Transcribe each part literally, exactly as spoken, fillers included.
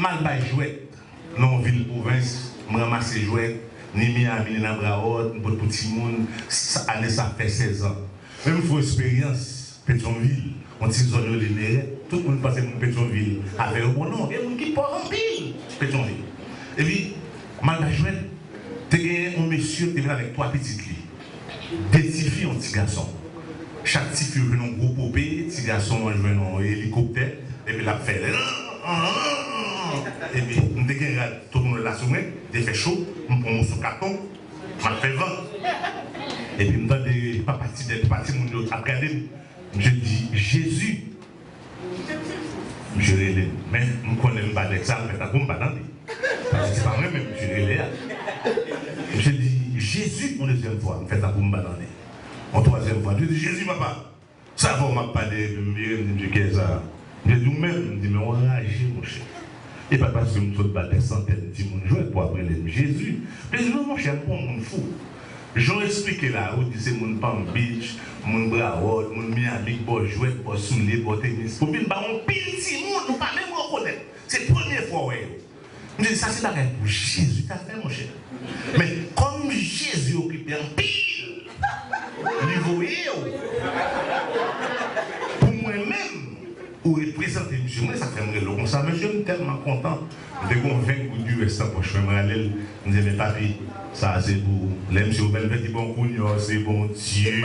M al bay jwèt nan yon vil pwovens, m ranmase jwèt, ni Miami, ni nan Broward, m pot pou timoun, sa, ane sa fè sèz an. Men m fè yon eksperyans Petyonvil, yon ti zòn yo rele Nèrèt. Tout moun panse moun Petyonvil, afè yo bon, non, gen moun ki pòv anpil Petyonvil. Epi, m al bay jwèt, te gen yon mesye ki te vin avèk twa pitit li. De tifi, yon ti gason. Chak tifi yo jwenn yon gwo pope, ti gason an jwenn yon elikoptè, epi l ap fè. Epi m te gen rad Tokono la sou mwen, te fè cho, m pran moso katon, m ap fè van. Epi m tande papa ti, papa timoun yo ap gade m. Misye di, Jezi! Misye rele m. Men, m konnen m pa nèg sa, m fè tankou m pa tande. Paske se pa mwen menm misye rele a. Misye di, Jezi, yon dezyèm fwa, m fè tankou m pa tande. Yon twazyèm fwa, misye di, Jezi, papa! Sa fè w m ap pale, epi m vire, m di, Misye, kiyès sa? Misye di, ou menm? M di, men w anraje, monchè. E pa paske m sot ba dè santèn timoun jwèt pou w ap rele m Jezi. Misye di, non, monchè, m pa yon moun fou. Jan w eksplike la, ou di se moun Palm Beach, moun Broward, moun Miami, k bò jwèt, bò soulye, bò tenis. Pou vin ba yon pil timoun, ou pa menm rekonèt. Se premye fwa w wè yo. M di, sa se bagay pou Jezi ta fè, monchè. Men, kòm Jezi okipe anpil, li voye w pou mwen menm. Ou reprezante misye. Mwen, sa fè m rele w konsa, mesye, m tèlman kontan. M te gon ven goud U S nan pòch mwen, mwen rale l. M di, men papi, sa a se pou ou. Lè misye ouvè l, li di, bon, kounye a, se Bondye.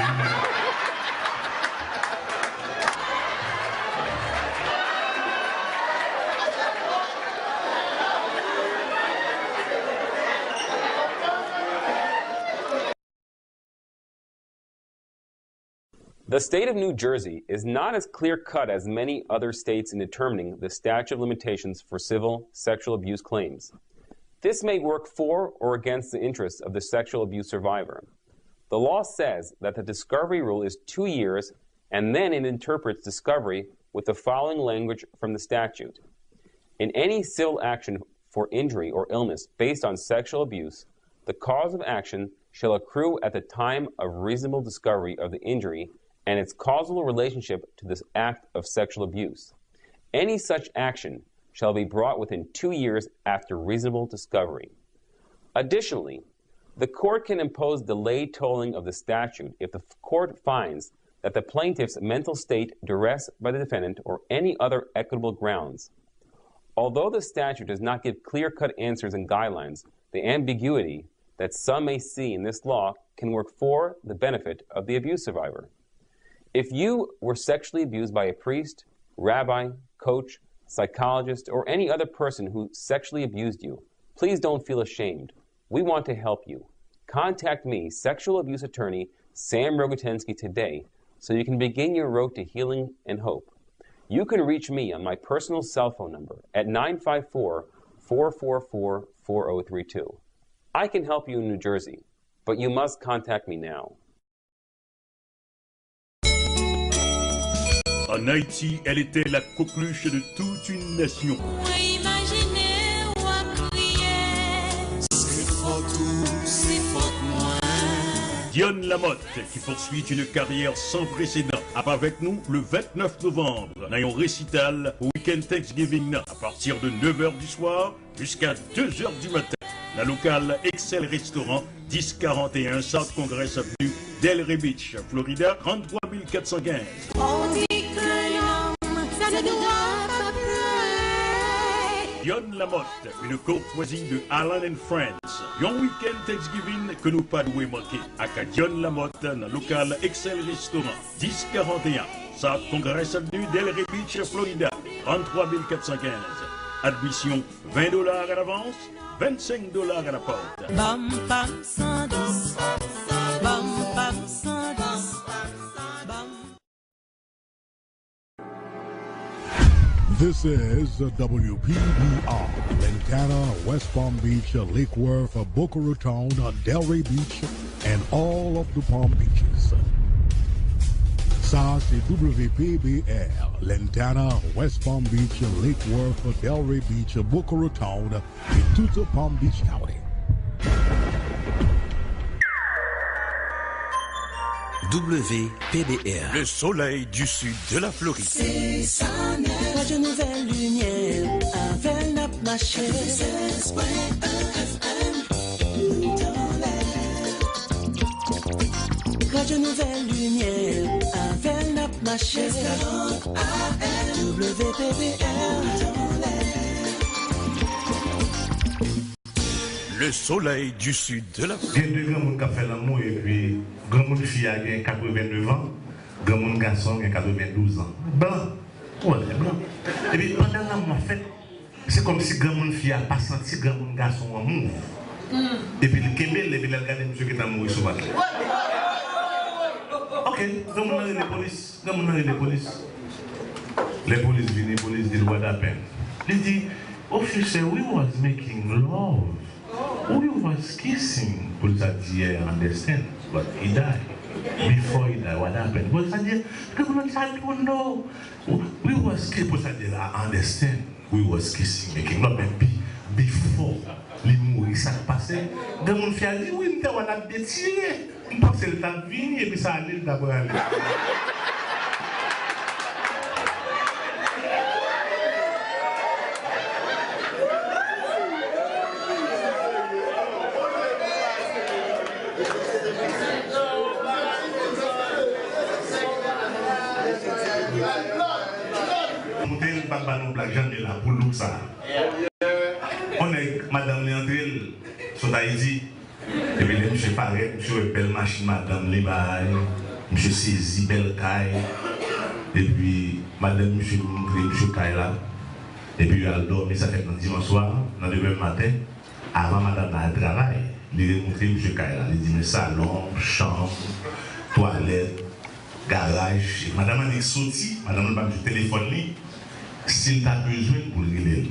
The state of New Jersey is not as clear cut as many other states in determining the statute of limitations for civil sexual abuse claims. This may work for or against the interests of the sexual abuse survivor. The law says that the discovery rule is two years, and then it interprets discovery with the following language from the statute. In any civil action for injury or illness based on sexual abuse, the cause of action shall accrue at the time of reasonable discovery of the injury and its causal relationship to this act of sexual abuse. Any such action shall be brought within two years after reasonable discovery. Additionally, the court can impose delayed tolling of the statute if the court finds that the plaintiff's mental state duressed by the defendant or any other equitable grounds. Although the statute does not give clear-cut answers and guidelines, the ambiguity that some may see in this law can work for the benefit of the abuse survivor. If you were sexually abused by a priest, rabbi, coach, psychologist, or any other person who sexually abused you, please don't feel ashamed. We want to help you. Contact me, sexual abuse attorney Sam Rogatansky, today so you can begin your road to healing and hope. You can reach me on my personal cell phone number at nine five four, four four four, four oh three two. I can help you in New Jersey, but you must contact me now. En Haïti, elle était la coqueluche de toute une nation. Mwen imajine w ap kriye. Se fòt ou, se fòt mwen. Dionne Lamotte, qui poursuit une carrière sans précédent, ap avèk nou le vingt-neuf novembre nan yon resital pou week-end Thanksgiving nan, à partir de neuf heures du soir jusqu'à deux heures du matin, nan lokal Excel Restaurant, dix quarante et un South Congress Avenue, Delray Beach, Florida, trente-trois mille quatre cent quinze. On dit que l'homme, ça ne doit pas pleurer. Dionne Lamotte, une courtoisie de Alan and Friends. Yon week-end Thanksgiving ke nou pa dwe manke ak Dionne Lamotte nan lokal Excel Restaurant, dix quarante et un South Congress Avenue, Delray Beach, Florida, trente-trois mille quatre cent quinze. Admission, vingt dollars à l'avance, vingt-cinq dollars à la porte. Ban m pa m sandwich, ban m pa m sandwich, ban m This is W P B R, Lantana, West Palm Beach, Lake Worth, Boca Raton, Delray Beach, and all of the Palm Beaches. Sa se W P B R, Lantana, West Palm Beach, Lake Worth, Delray Beach, Boca Raton, et toute Palm Beach County. W P B R. Le soleil du sud de la Floride. Se sa nèf. Radio Nouvelle Lumière, avè l n ap Mache. Radyo Nouvèl Limyè, avè l n ap mache. W P P R. Le soleil du sud de la. Gen de granmoun k ap fè lanmou, epi granmoun fi a gen katrevenneuf an, granmoun gason gen katrevendouz an. Blan. Ou wè, blan. Epi pandan lanmou ap fèt, se kòmsi granmoun fi a pa santi granmoun gason an move. Epi li kenbe l, epi lè l gade, misye gentan mouri sou vant li. Ok, granmoun nan rele polis. Granmoun nan rele polis. Lè polis vini, polis di l, "What happened?" Li di, "Officer, we was making love. We was kissing." Polis la di, "Yeah, I understand. But he died. Before he died, what happened?" Polis la di, granmoun nan di, "I don't know. We was ki-," polis la di, "I understand. We was kissing, making love, men bi-, before li mouri, sa k pase?" Granmoun fi a di, "Wi, m te wè l ap detire. M panse l t ap vini, epi sa ale, l ta prale." Moute, m p ap ba nou blag, jan m ye la, pou look sa. On nèg, madanm li antre, l sot Ayiti. Epi lè misye parèt, misye wè bèl machin madanm li bay, misye sezi, bèl kay. Epi madanm misye montre misye kay la. Epi yo al dòmi, sa fèt nan dimanch swa, nan demen maten. Avan madanm nan al travay, li remontre misye kay la. Li di, "Men salon, chanm, twalèt, garaj." Madanm annik soti, madanm nan ba misye telefòn li, si l ta bezwen l pou l rele l.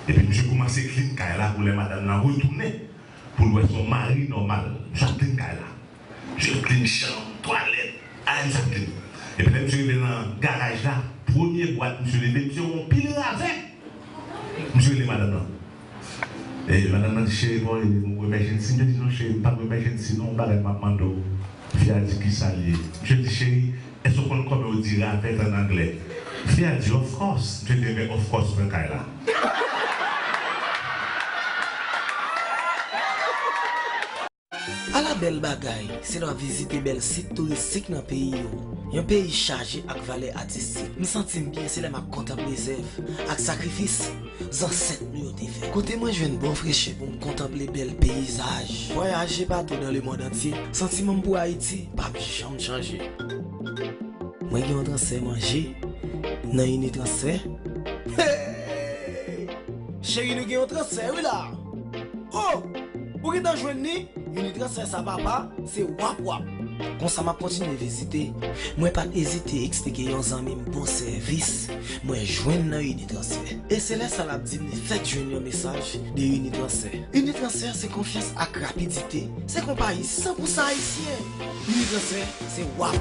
Epi misye kòmanse clean kay la pou lè madanm nan retounen, pou l wè se yon mari nòmal. Misye ap clean kay la. Misye ap clean chanm, twalèt, ay, misye ap clean. Epi lè misye rive nan garaj la, premye bwat misye leve, misye wè yon pil ravè. Misye rele madanm nan. E madanm nan di, "Cheri, pa w rele m, ou emergency?" Misye di, "Non, cheri, m pa nan emergency, non, yon bagay m ap mande w." Fi a di, "Kisa l ye?" Misye di, "Cheri, èske w konn kòman yo di ravèt ann anglè?" Fi a di, "Of course." Misye di, "Ebyen, of course, pran kay la." Ala bèl bagay, se lè w ap vizite bèl sit touristik nan peyi yo. Yon peyi chaje ak valè atistik. M santi m byen, se lè m ap kontanple zèv ak sakrifis zansèt nou yo te fè. Kote mwen jwenn bon freche pou m kontanple bèl peyizaj. Vwayaje patou nan lemonn antye, santiman m pou Ayiti p ap janm chanje. Mwen gen yon transfè manje nan Unitransfer. Hey! Cheri, nou gen yon transfè wi la. Oh! Ou gentan jwenn li? Unitransfer sa papa, se wap wap. Konsa m ap kontinye vizite. Mwen pa t ezite eksplike yon zanmi m bon sèvis mwen jwenn nan Unitransfer. E se lè sa l ap di m li fèk jwenn yon mesaj de Unitransfer. Unitransfer se konfyans ak rapidite. Se konpayi san pou san ayisyen. Unitransfer, se wap.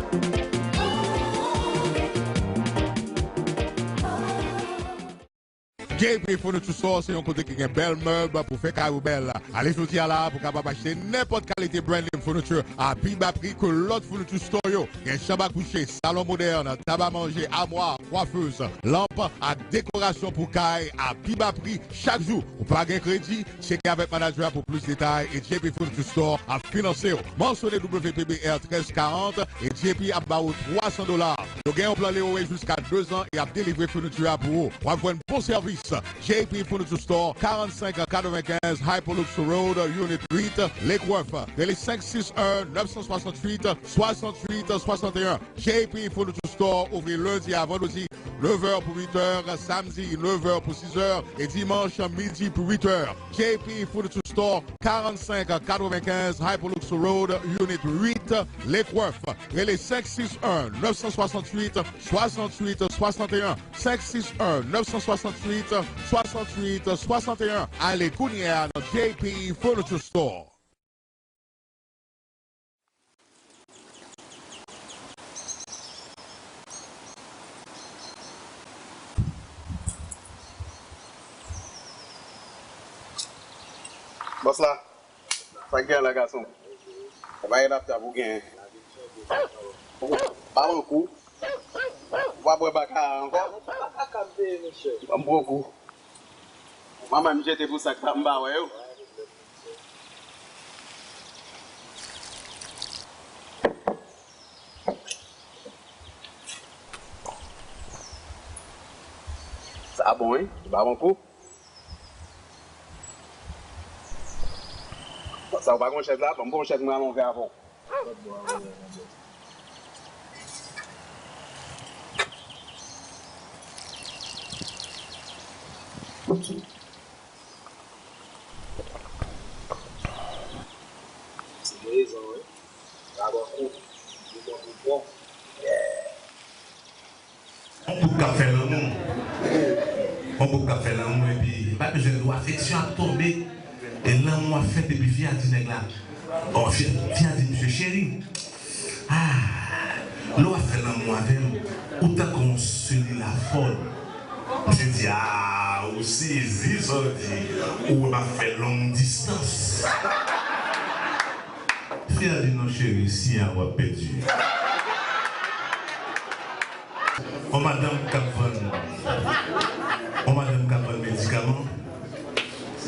J P Furniture Store se yon kote ki gen bèl mèb pou fè kay ou bèl. Ale jodi a la pou kapab achte nenpòt kalite brand name furniture a pi ba pri ke lòt furniture store yo. Gen chanm a kouche, salon modèn, tab a manje, amwa, kwafez, lanp ak dekorasyon pou kay a pi ba pri chak jou. Ou pa gen kredi? Tcheke avèk manadjè a pou plis detay e J P Furniture Store ap finanse w. Mansyone W P B R trèz karant e J P ap ba ou twa san dola. Yo gen yon plan lewe jiska de zan e ap delivre furniture a pou ou. W ap jwenn bon sèvis. J P Furniture Store, karannsenk katrevenkenz Hyperlux Road, Unit uit, Lake Worth. Rele senk sis en, nèf san swasantuit, swasantuit swasanteyen. J P Furniture Store ouvri lendi a vandredi, nèf è pou uit è, samdi, nèf è pou sis è, e dimanch, midi pou uit è. J P Furniture Store, karannsenk katrevenkenz Hyperlux Road, Unit uit, Lake Worth. Rele senk sis en, nèf san swasantuit, swasantuit swasanteyen, senk sis en, nèf san swasantuit, swasantuit swasanteyen. Ale kounye a nan J P Furniture Store. Bòs la, sa k gen la, gason? Travay la ap ap ou gen. Ba mwen kou. Ou pa bwè baka ankò? Ban m pran kou. Manman m jete pou sa k pa m pa wè yo. Sa bon, wi. Li pa bon kou. Sa ou pa gon chèz la? Ban m pran yon chèz mwen al yon vè avè w. Se rezon, wi. Raban kou. Li bon pou bon. Yeah. On koup k ap fè lanmou. On koup k ap fè lanmou epi pa bezwen dlo, afeksyon ap tonbe. E lanmou ap fèt epi fi a di nèg la. Ò, fi, fi a di misye, cheri, ah, lè w ap fè lanmou avè m, ou tankou yon selil a fòd. Misye di, ah, ou sezi sa w di, ou wè m ap fè long distans. Fi a di, non, cheri, si a w ap pèdi. On madanm k ap vann, on madanm k ap vann medikaman,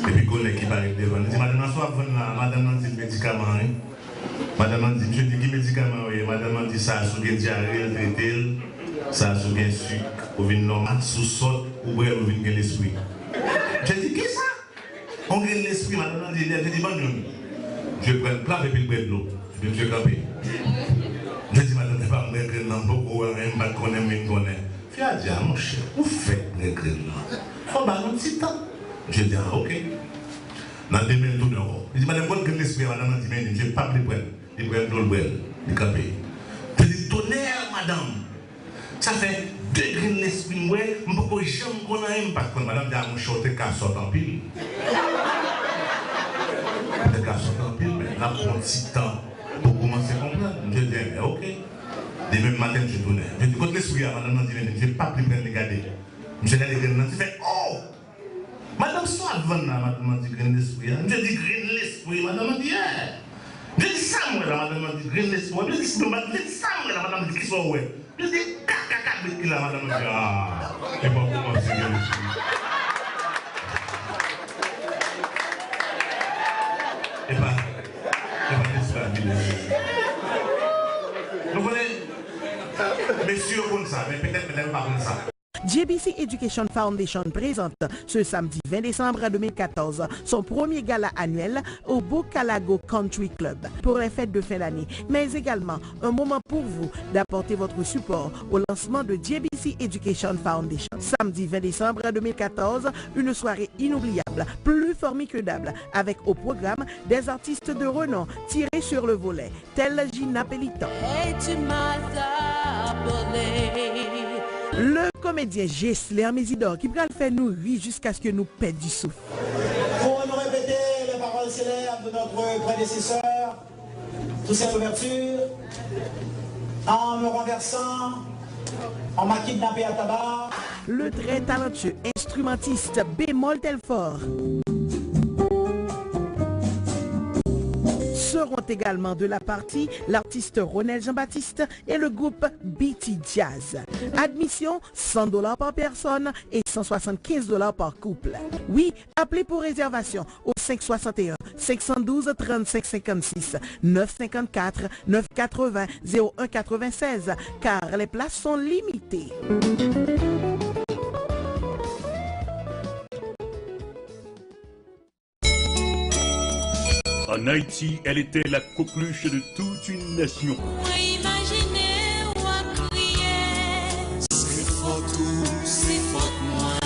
epi gon nèg ki parèt devan l. Li di, madanm nan, sa w ap vann la? Madanm nan di l medikaman, wi. Madanm nan di, misye di, ki medikaman w ye? Madanm nan di, sa a, si w gen dyare, l trete l. Sa a, si w gen sik, ou vin nòmal. Si w sòt, ou bwè l, ou vin gen lespri. Misye di, kisa? On grenn lespri, madanm nan di, li di, ban m youn. Misye pran l plap epi l bwè dlo. Epi misye kanpe. Misye di, madanm, se pa m bwè grenn nan, m poko wè anyen, m pa t konnen, m vin konnen. Fi a di, a monchè, ou fèk bwè grenn nan. Fò w ba l yon ti tan. Misye di, a, oke. Nan demen, l tounen ankò. Li di, madanm, kot grenn lespri a? Madanm nan di, men li, misye p ap li pran l. Li pran dlo, l bwè l. Li kanpe. Misye di, tonè, madanm! Sa fè de grenn lespri m bwè, m poko janm konn anyen, m pa t konn. Madanm di, a monchè, w te ka sòt anpil. W te ka sòt anpil, men n ap pran ti tan pou w kòmanse konprann. Misye di, enben, oke. Demen maten, misye tounen. Misye di, kot lespri a? Madanm nan di, men misye p ap li pran, li gade. Misye gade grenn nan, li fè, oh! Madanm, sa w ap vann la? Madanm nan di, grenn lespri a. Misye di, grenn lespri? Madanm nan di, yeah. Misye di, sa m wè la? Madanm nan di, grenn lespri. Misye di, sa m wè la? Madanm nan di, kisa w wè? Misye di, kat, kat, kat, bèt ki la. Madanm nan di, ah, epa w kòmanse grenn lespri. Epa, epa lespri a vini. Nou konnen, mesye yo konn sa, men petèt medam yo pa konn sa. J B C Education Foundation présente ce samedi vingt décembre deux mille quatorze son premier gala annuel au Bocalago Country Club pour les fêtes de fin d'année, mais également un moment pour vous d'apporter votre support au lancement de J B C Education Foundation. Samedi vingt décembre deux mille quatorze, une soirée inoubliable, plus formidable, avec au programme des artistes de renom tirés sur le volet, tels Gina Pélitan. Hey, tu m'as appelé. Le comédien Jesler Mésidor ki pral fè nou ri jiskaske nou pèdi souf. Pour nous répéter les paroles célèbres de notre prédécesseur, Toussaint Louverture, en me renversant, on m'a kidnappé à Tabar. Le très talentueux instrumentiste Bémol Telfort. Seront également de la partie l'artiste Ronel Jean-Baptiste et le groupe B T Jazz. Admission, cent dollars par personne et cent soixante-quinze dollars par couple. Oui, appelez pour réservation au cinq soixante et un, cinq cent douze, trente-cinq cinquante-six, neuf cinquante-quatre, neuf quatre-vingts, zéro un quatre-vingt-seize, car les places sont limitées. En Haïti, elle était la coqueluche de toute une nation. Mwen imajine w ap kriye. Se fòt ou, se fòt mwen.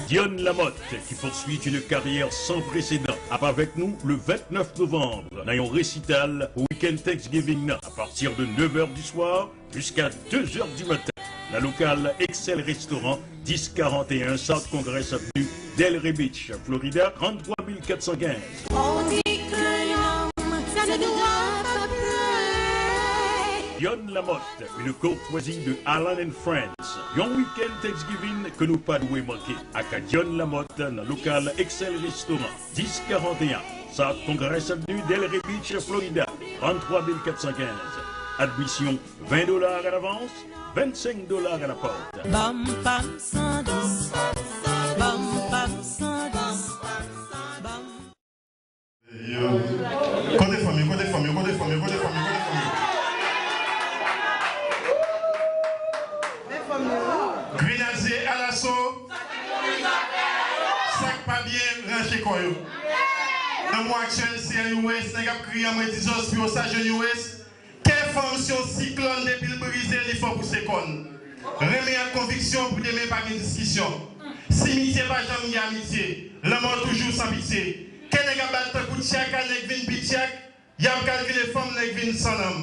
Dionne Lamotte, qui poursuit une carrière sans précédent, ap avèk nou le vingt-neuf novembre nan yon resital pou week-end Thanksgiving nan, à partir de neuf heures du soir, jusqu'à deux heures du matin, nan lokal Excel Restaurant, dix quarante et un South Congress Avenue, Delray Beach, Florida, trente-trois mille quatre cent quinze. On dit que l'homme, ça ne doit pas pleurer. Dionne Lamotte, une courtoisie de Alan and Friends. Yon week-end Thanksgiving ke nou pa dwe manke ak Dionne Lamotte nan lokal Excel Restaurant, dix quarante et un South Congress Avenue, Delray Beach, Florida, trente-trois mille quatre cent quinze. Admission, vingt dollars à l'avance, vingt-cinq dollars à la porte. Ban m pa m san dous, ban m pa m san dous. aktyèl se an U S, nèg ap kriye anmwe di zòs pi wo sa jwenn U S. Kè fanm se yon siklòn, depi l brize, li fò pouse kòn. Renmen ak konviksyon pou demen pa gen diskisyon. Simitye pa janm gen amitye. Lanmò toujou san pitye. Kè nèg ap bat tankou tyaka, nèg vin pi tyak. Y ap kalkile fanm, nèg vin san nanm.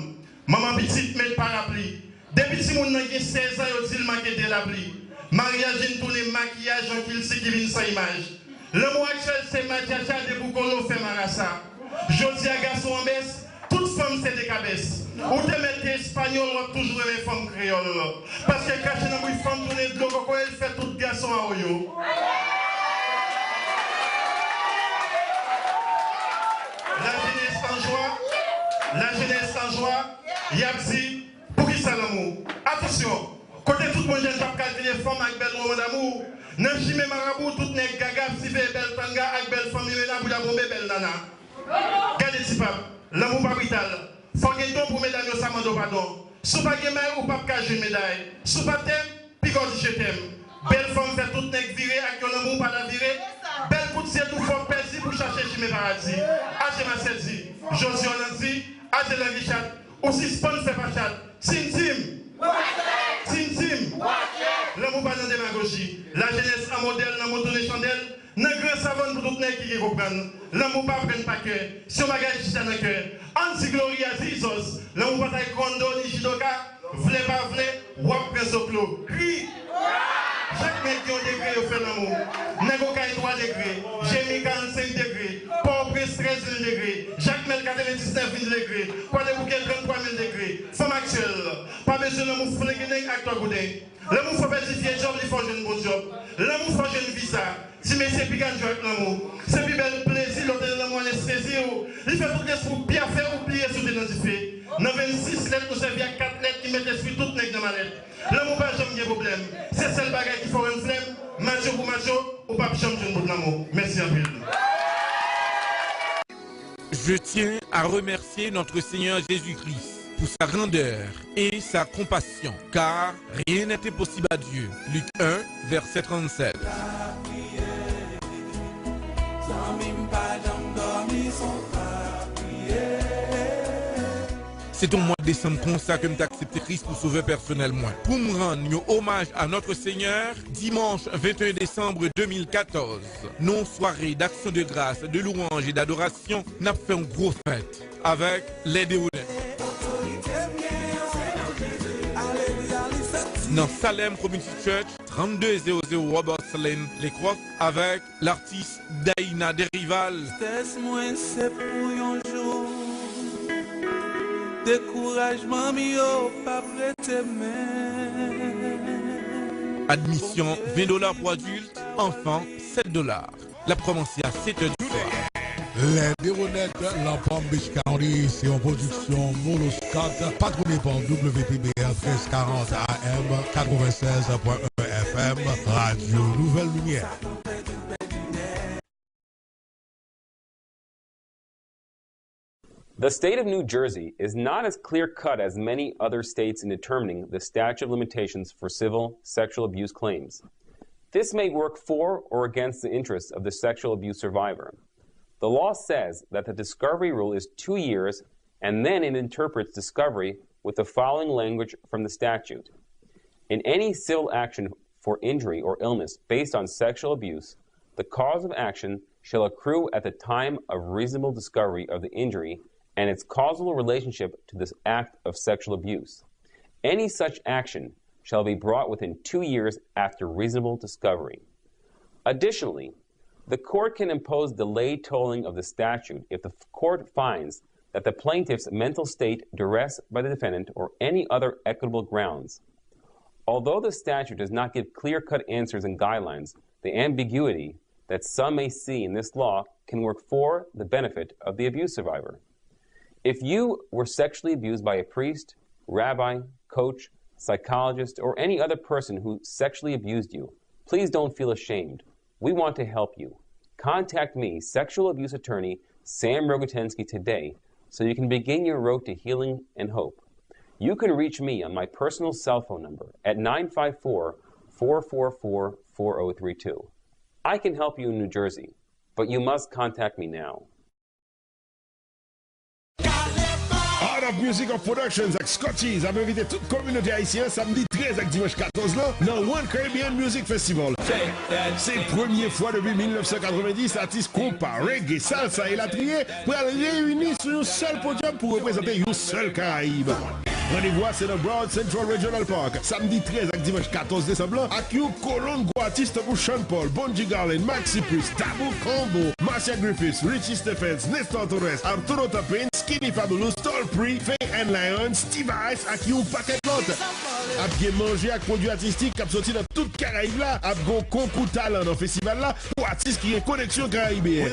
Manman pitit met parapli. Depi timoun nan gen sèz an, yo di l manke de lapli. Maryaj vin tounen makiyaj, yon kilti ki vin san imaj. Lanmou aktyèl se matyacha, de pou kolo fè marasa. Jodi a gason an bès, tout fanm se dekabès. Ou te mèt te espanyòl, w ap toujou renmen fanm kreyòl. Paske kache nan bri fanm tounen dlo kokoye, l fè tout gason a oyo. Lajenès an jwa, lajenès an jwa, y ap di, poukisa lanmou? Atansyon, kote tout bon jèn k ap kalkile fanm ak bèl woman damou, nan chimen marabou, tout nèg gaga ap siveye bèl tanga ak bèl fanm limena, bouda bonbe, bèl nana. Gade ti pap, lanmou pa brital. Fò gen don pou medam yo, sa mande w padon. Si w pa gen may, ou p ap ka jwenn meday. Si w pa tèm, piga w di je t'aime. Bèl fanm fè tout nèg vire ak yon lanmou pa la vire. Bèl kout zye tou fò pèdi pou chache chimen paradi. Adje masèdi, jodi w landi, adje langichat, ou sispann fè pachat. Tim Tim! Tim Tim! Lanmou pa nan demagoji. Lajenès an modèl, lanmou tounen chandèl. Nan gran savann pou tout nèg ki gen konprann. Lanmou pa aprann pa kè. Se yon bagay ki chita nan kè. Ann di Gloria, di Zòs. Lanmou pa taekwondo ni jidoka. Vle pa vle, w ap pran zoklo. Kri! Chak nèg gen yon degre yo fè lanmou. Nèg Okay twa degre. Jemi karannsenk degre. Pòtoprens trèz mil degre. Jakmèl katrevendiznèf mil degre. Kwadèboukè tranntwa mil degre. Fanm aktyèl, pa bezwen lanmou flengelenng ak twa gouden. Lanmou fò pèdi vye djòb, li fè w jwenn bon djòb. Lanmou fè w jwenn viza. Ti mesye piga jwe ak lanmou. Se pi bèl plezi lè w tande lanmou anestezi w. Li fè tout lespri w pyafe, ou bliye si w te nan dife. Nan vennsis lèt, nou sèvi ak kat lèt ki met lespri tout nèg nan malèt. Lanmou pa janm gen pwoblèm. Se sèl bagay ki fè w rann flèm. Matyo pou matyo, ou p ap janm jwenn bout lanmou. Mèsi anpil. Je tiens à remercier notre Seigneur Jésus-Christ pour sa grandeur et sa compassion, car rien n'est impossible à Dieu. Luc un, verset trente-sept. Se t yon mwa desanm konsa ke m t aksepte Kris pou Sovè pèsonèl mwen. Pou m rann yon omaj a Notre Seigneur, dimanch venteyen desanm de mil katòz, nan yon sware d'action de grâce, de louange et d'adoration, n ap fè yon gwo fèt avèk Les Déronais. Nan Salem Community Church, trannde zewo zewo Roberts Lane, Lacrosse, avèk latis Daïna Derival. Tristès mwen se pou yon jou, dekourajman m yo p ap rete menm. Admisyon ven dola pou adilt, anfan sèt dola. L ap kòmanse a sèt è di swa. Les Déronnettes, la Palm Beach County, se yon pwodiksyon Molo Scott, patwone pa W P B L trèz karant A M, katrevennsèz pwen en F M, Radyo Nouvèl Limyè. The state of New Jersey is not as clear cut as many other states in determining the statute of limitations for civil sexual abuse claims. This may work for or against the interests of the sexual abuse survivor. The law says that the discovery rule is two years, and then it interprets discovery with the following language from the statute. In any civil action for injury or illness based on sexual abuse, the cause of action shall accrue at the time of reasonable discovery of the injury and its causal relationship to this act of sexual abuse. Any such action shall be brought within two years after reasonable discovery. Additionally, the court can impose delayed tolling of the statute if the court finds that the plaintiff's mental state, duress by the defendant, or any other equitable grounds. Although the statute does not give clear cut answers and guidelines, the ambiguity that some may see in this law can work for the benefit of the abuse survivor. If you were sexually abused by a priest, rabbi, coach, psychologist, or any other person who sexually abused you, please don't feel ashamed. We want to help you. Contact me, sexual abuse attorney Sam Rogatansky, today so you can begin your road to healing and hope. You can reach me on my personal cell phone number at nine five four, four four four, four oh three two. I can help you in New Jersey, but you must contact me now. Love Music of Productions ak Scotchies ap envite tout kominote ayisyen an samdi trèz ak dimanch katòz lan nan One Caribbean Music Festival. Se premye fwa depi mil nèf san katrevenndis atis konpa, reggae, salsa elatriye pral reyini sou yon sèl podyòm pou reprezante yon sèl Karayib. Randevou a se nan Broad Central Regional Park, samdi trèz ak dimanch katòz desanm lan, ak yon kolonn gwo atis tankou Sean Paul, Bunji Garlin, Maxi Priest, Tabou Combo, Marcia Griffiths, Richie Stephens, Nestor Torres, Arturo Tapping, Skinny Fabulous, Tall Pre, Faye and Lion, Steve Ice ak yon pakèt lòt. Ap gen manje ak pwodui atistik k ap soti nan tout Karayib la. Ap gen konkou talan nan festival la pou atis ki gen koneksyon karibeyen.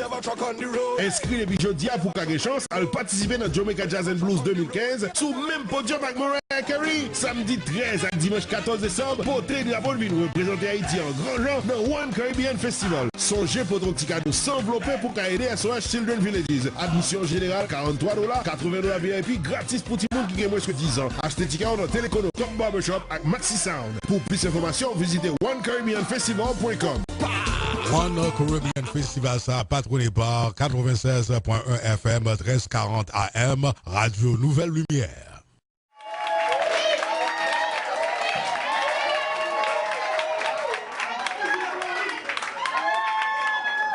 Enskri depi jodi a pou w ka gen chans al patisipe nan Jamaica Jazz and Blues de mil kenz sou menm podyòm ak Mariah Carey. Samdi trèz ak dimanch katòz desanm, pote drapo n vin reprezante Ayiti an gran jan nan One Caribbean Festival. Sonje pote yon ti kado san anvlope pou ka ede S O S Children Villages. Admisyon jeneral, karant twa dola, katreven dola V I P gratis pou timoun ki gen mwens ke diz an. Achte tikè w nan Telekono, Top Barbershop ak Maxi Sound. Pou plis enfòmasyon, vizite one caribbean festival point com. One Caribbean Festival sa patwone pa katrevennsèz pwen en F M, treize quarante A M, Radio Nouvelle Lumière.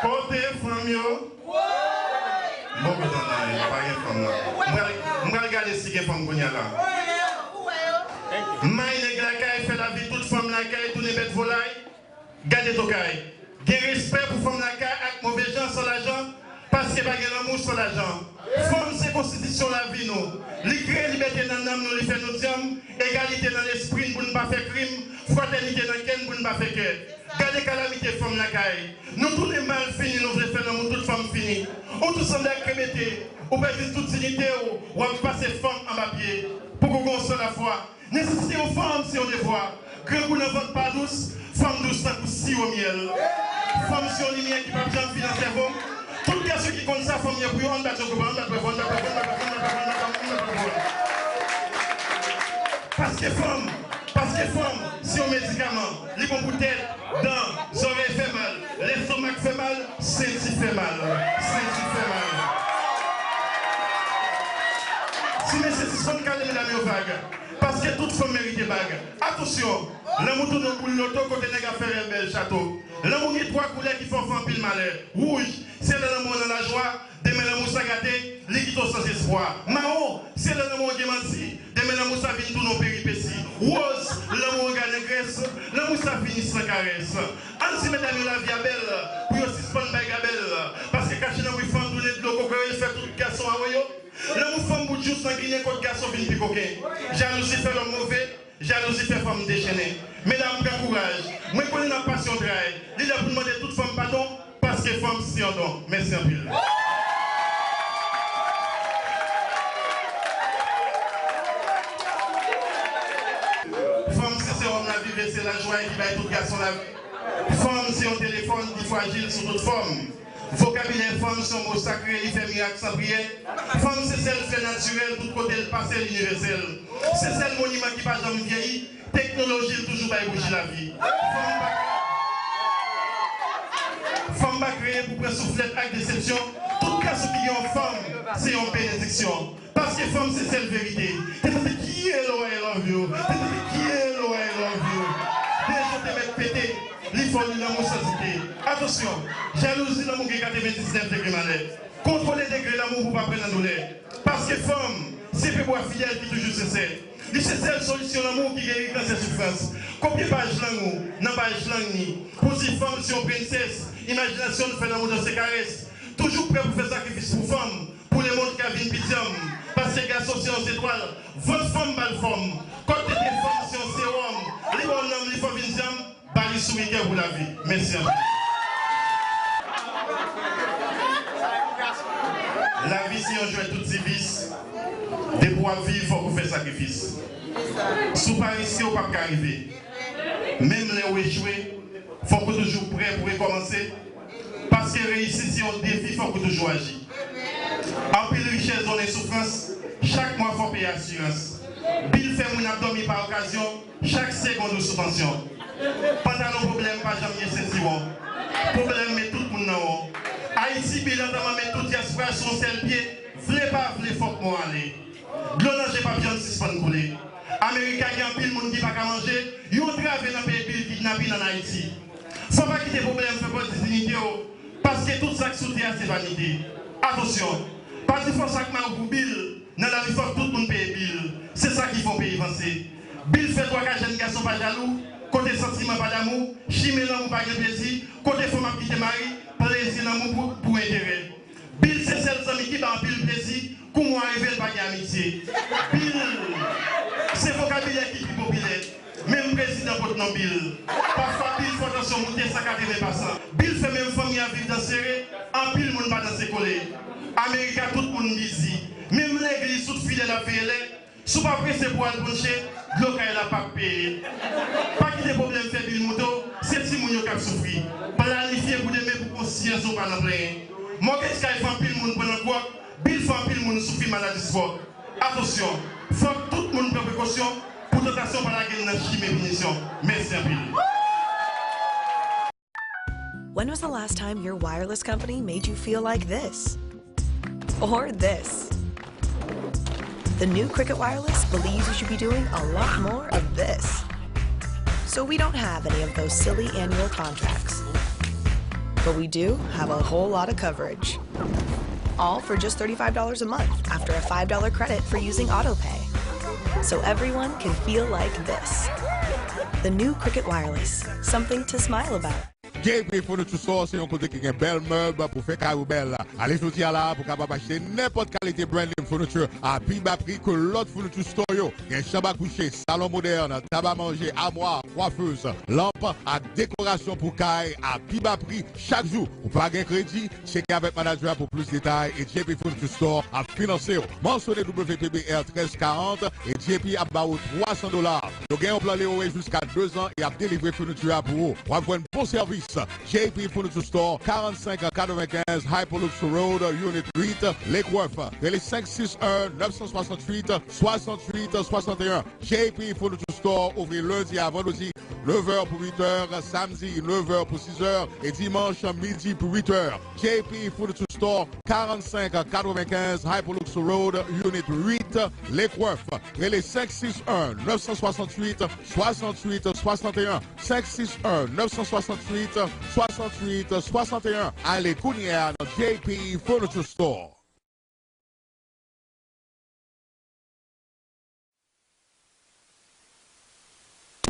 Kote fanm yo? Bon, kote fanm yo? Pa gen fanm nan. M pral, m pral gade si gen fanm kounye a la. May nèg lakay, fè lavi tout fanm lakay, tounen bèt volay. Gade tokay. Gen respè pou fanm lakay ak move jan san lajan, paske pa gen lanmou san lajan. Fanm se konstitisyon lavi nou. Li kreye libète nan nanm nou, li fè nou dyanm, egalite nan lespri n pou n pa fè krim, fratènite nan kè n pou n pa fè kè. Gade kalamite fanm lakay. Nou tounen malfini, nou vle fè lanmou tout fanm fini. Ou tou sanble ak kremete, ou pèdi tout diyite w, w ap pase fanm anba pye. Poko gon san lafwa. Nesesite yon fanm se yon devwa. Grangou nan vant pa dous, fanm dous tankou siwo myèl. Fanm se yon limyè ki p ap janm fini nan sèvo m. Tout gason ki konn sa fanm ye pou yo, ann bat yo konpa, ann bat bravo, ann bat bravo, ann bat bravo, ann bat bravo, ann bat bravo, ann bat bravo. Paske fanm, paske fanm se yon medikaman. Li bon pou tèt, dan, zòrèy fè mal, lestomak fè mal, senti fè mal, senti fè mal. Ti mesye sispann kale medam yo vag, paske tout fanm merite bag. Atansyon, lanmou tounen yon boul loto kote nèg ap fè rèv bèl chato. Lanmou gen twa koulè ki fè w fè anpil malè. Wouj, se lè lanmou an nan lajwa, demen lanmou sa gate, li kite w san espwa. Mawon, se lè lanmou an gen manti, demen lanmou sa vin tounen yon peripesi. Woz, lanmou an gade grès, lanmou sa fini san karès. Ann di medam yo lavi a bèl, pou yo sispann bay gabèl, paske kache nan bri fanm tounen dlo kokoye, fè tout gason a woyo. Lanmou fanm bout jous nan ginen kot gason vin pi koken. Jalouzi fè lòm move, jalouzi fè fanm dechennen. Medam, pran kouraj. Mwen konnen n ap pase yon tray. Li lè pou n mande tout fanm padon, paske fanm se yon don. Mèsi anpil. Fanm se sewòm lavi, se lajwa ki bay tout gason lavi. Fanm se yon telefòn ki frajil sou tout fòm. Vokabilè fanm se yon mo sakre, li fè mirak san priyè. Fanm se sèl flè natirèl, tout kote l pase l inivèsèl. Se sèl moniman ki pa janm vyeyi, teknoloji l toujou bay bouji lavi. Fanm pa, fanm pa kreye pou pran souflèt ak desepsyon. Tout gason ki gen yon fanm, se yon benediksyon. Paske fanm se sèl verite. Tete kiye lo I love you. Tete kiye lo I love you. Dejan te mèt pete. Li fò li lanmou san zite. Atansyon, jalouzi lanmou gen katrevendiznèf degre malè. Kontwole degre lanmou pou pa pran nan doulè. Paske fanm, se pye bwa fidèl ki toujou sensè. Li se sèl solisyon lanmou ki geri kansè soufrans. Kopye paj lang ou, nan paj lang ni. Pou di fanm se yon prensès, imajinasyon l fè lanmou danse karès. Toujou prè pou fè sakrifis pou fanm, pou lemonn ka vin pi dyanm. Paske gason se yon zetwal, vant fanm ba l fòm. Kòk tete fanm se yon sewòm, li ba w nanm, li fè w vin dyanm, ba li souri kè pou lavi. Mèsi anpil. Lavi se yon jwèt tout divis. Depi w ap viv, fòk ou fè sakrifis. Si w pa riske, w p ap ka rive. Menm lè w echwe, fòk ou toujou prè pou rekòmanse. Paske reyisit se yon defi, fòk ou toujou aji. Anpil richès donnen soufrans, chak mwa fò peye asirans. Bil fè moun ap dòmi pa okazyon, chak segonn ou sou tansyon. Pantalon pwoblèm pa janm gen sentiwon. Pwoblèm met tout moun nan won. Ayiti bil antanman met tout dyaspora sou yon sèl pye, vle pa vle fòk mò ale. Dlo nan je p ap janm sispann koule. America gen anpil moun ki pa ka manje, yon trave nan peye Bill kidnapin ann Ayiti. Fò pa kite pwoblèm fè pèdi diyite w, paske tout sa k sou tè a se vanite. Atansyon, pa di fò sa k mal pou Bill, nan lavi fòk tout moun peye Bill. Se sa ki fè yon peyi vanse. Bill fè twa ka jèn gason pa jalou, kote santiman pa damou, chimen lanmou pa gen plezi, kote fanm ap kite mari, plezi lanmou pou, pou enterè. Bill se sèl zanmi ki ba anpil plezi, kou mwa rive l pa gen amitye. Bill se vokabilè ki pi popilè. Menm prezidan pot non Bill. Pafwa Bill fè tansyon moute san katreven pa san. Bill fè menm fanmi a viv dan sere, anpil moun pa danse kole. America tout moun bizi. Menm legliz tout fidèl ap veye lè, si w pa prese pou w al bwonche, dlo kay la p ap peye. Pa kite pwoblèm fè Bill moute w, se timoun yo k ap soufri. Planifye pou demen pou konsyans ou pa nan plenyen. Mortgage kay fè anpil moun pran nan kwòk, Bill fè anpil moun soufri maladi swòk. Atansyon, fòk tout moun pran prekosyon pou tantasyon pa lage n nan chimen pinisyon. Mèsi anpil. When was the last time your wireless company made you feel like this? Or this? The new Cricket Wireless believes you should be doing a lot more of this. So we don't have any of those silly annual contracts. But we do have a whole lot of coverage. All for just thirty-five dollars a month after a five dollar credit for using AutoPay. So everyone can feel like this. The new Cricket Wireless, something to smile about. J P Furniture Store se yon kote ki gen bèl mèb pou fè kay ou bèl. Ale jodi a la pou kapab achte nenpòt kalite brand name furniture a pi ba pri ke lòt furniture store yo. Gen chanm a kouche, salon modèn, tab a manje, amwa, coiffeuse, lanp ak dekorasyon pou kay a pi ba pri chak jou. Ou pa gen kredi? Tcheke avèk manager a pou plis detay e J P Furniture Store ap finanse w. Mansyone W P B R trèz karant e J P ap ba ou twa san dola. Yo gen yon plan lewe jiska de zan e ap delivre founiti a pou ou. W ap jwenn bon sèvis. J P Furniture Store, karannsenk katrevenkenz Hypolux Road, Unit uit, Lake Worth. Rele senk sis en, nèf san swasantuit, swasantuit swasanteyen. J P Furniture Store ouvri lendi a vandredi, nèf è pou uit è, samdi, nèf è pou sis è, e dimanch, midi pou uit è. J P Furniture Store, karannsenk katrevenkenz Hypolux Road, Unit uit, Lake Worth. Rele senk sis en, nèf san swasantuit, swasantuit swasanteyen, senk sis en, nèf san swasantuit, swasantuit swasanteyen. Ale kounye a nan J P Furniture Store.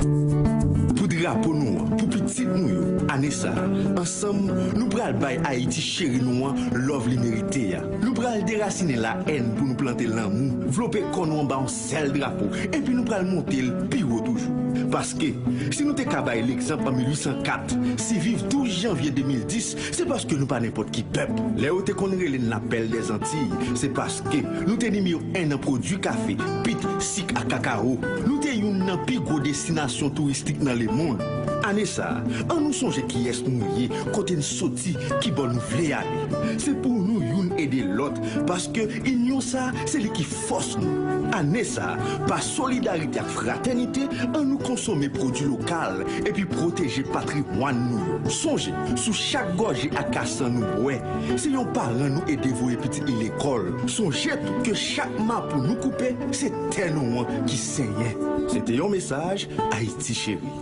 Pou drapo nou an, pou pitit nou yo, ane sa a, ansanm, nou pral bay Ayiti cheri nou an love li merite a. Nou pral derasinen la èn pou nou plante lanmou, vlope kò nou anba yon sèl drapo, epi nou pral monte l pi wo toujou. Paske, si nou te ka bay legzanp an mil uit san kat, siviv douz janvye de mil dis, se paske nou pa nenpòt ki pèp. Lè yo te konn rele n la Perle des Antilles, se paske nou te nimewo en nan pwodui kafe, pit, sik ak kakawo. Nou te youn nan pi gwo destinasyon touristik nan lemonn. Ane sa a, ann nou sonje kiyès nou ye, kote n soti, kibò nou vle ale. Se pou nou youn ede lòt, paske inyon sa a, se li ki fòs nou. Ane sa a, pa solidarite ak fratènite, ann nou konsome pwodui lokal epi pwoteje patrimwàn nou yo. Sonje, sou chak gòje akasan nou bwè, se yon paran nou ede voye pitit li lekòl. Sonje tou ke chak mapou nou koupe, se tè nou an ki senyen. Se te yon mesaj Ayiti Cheri.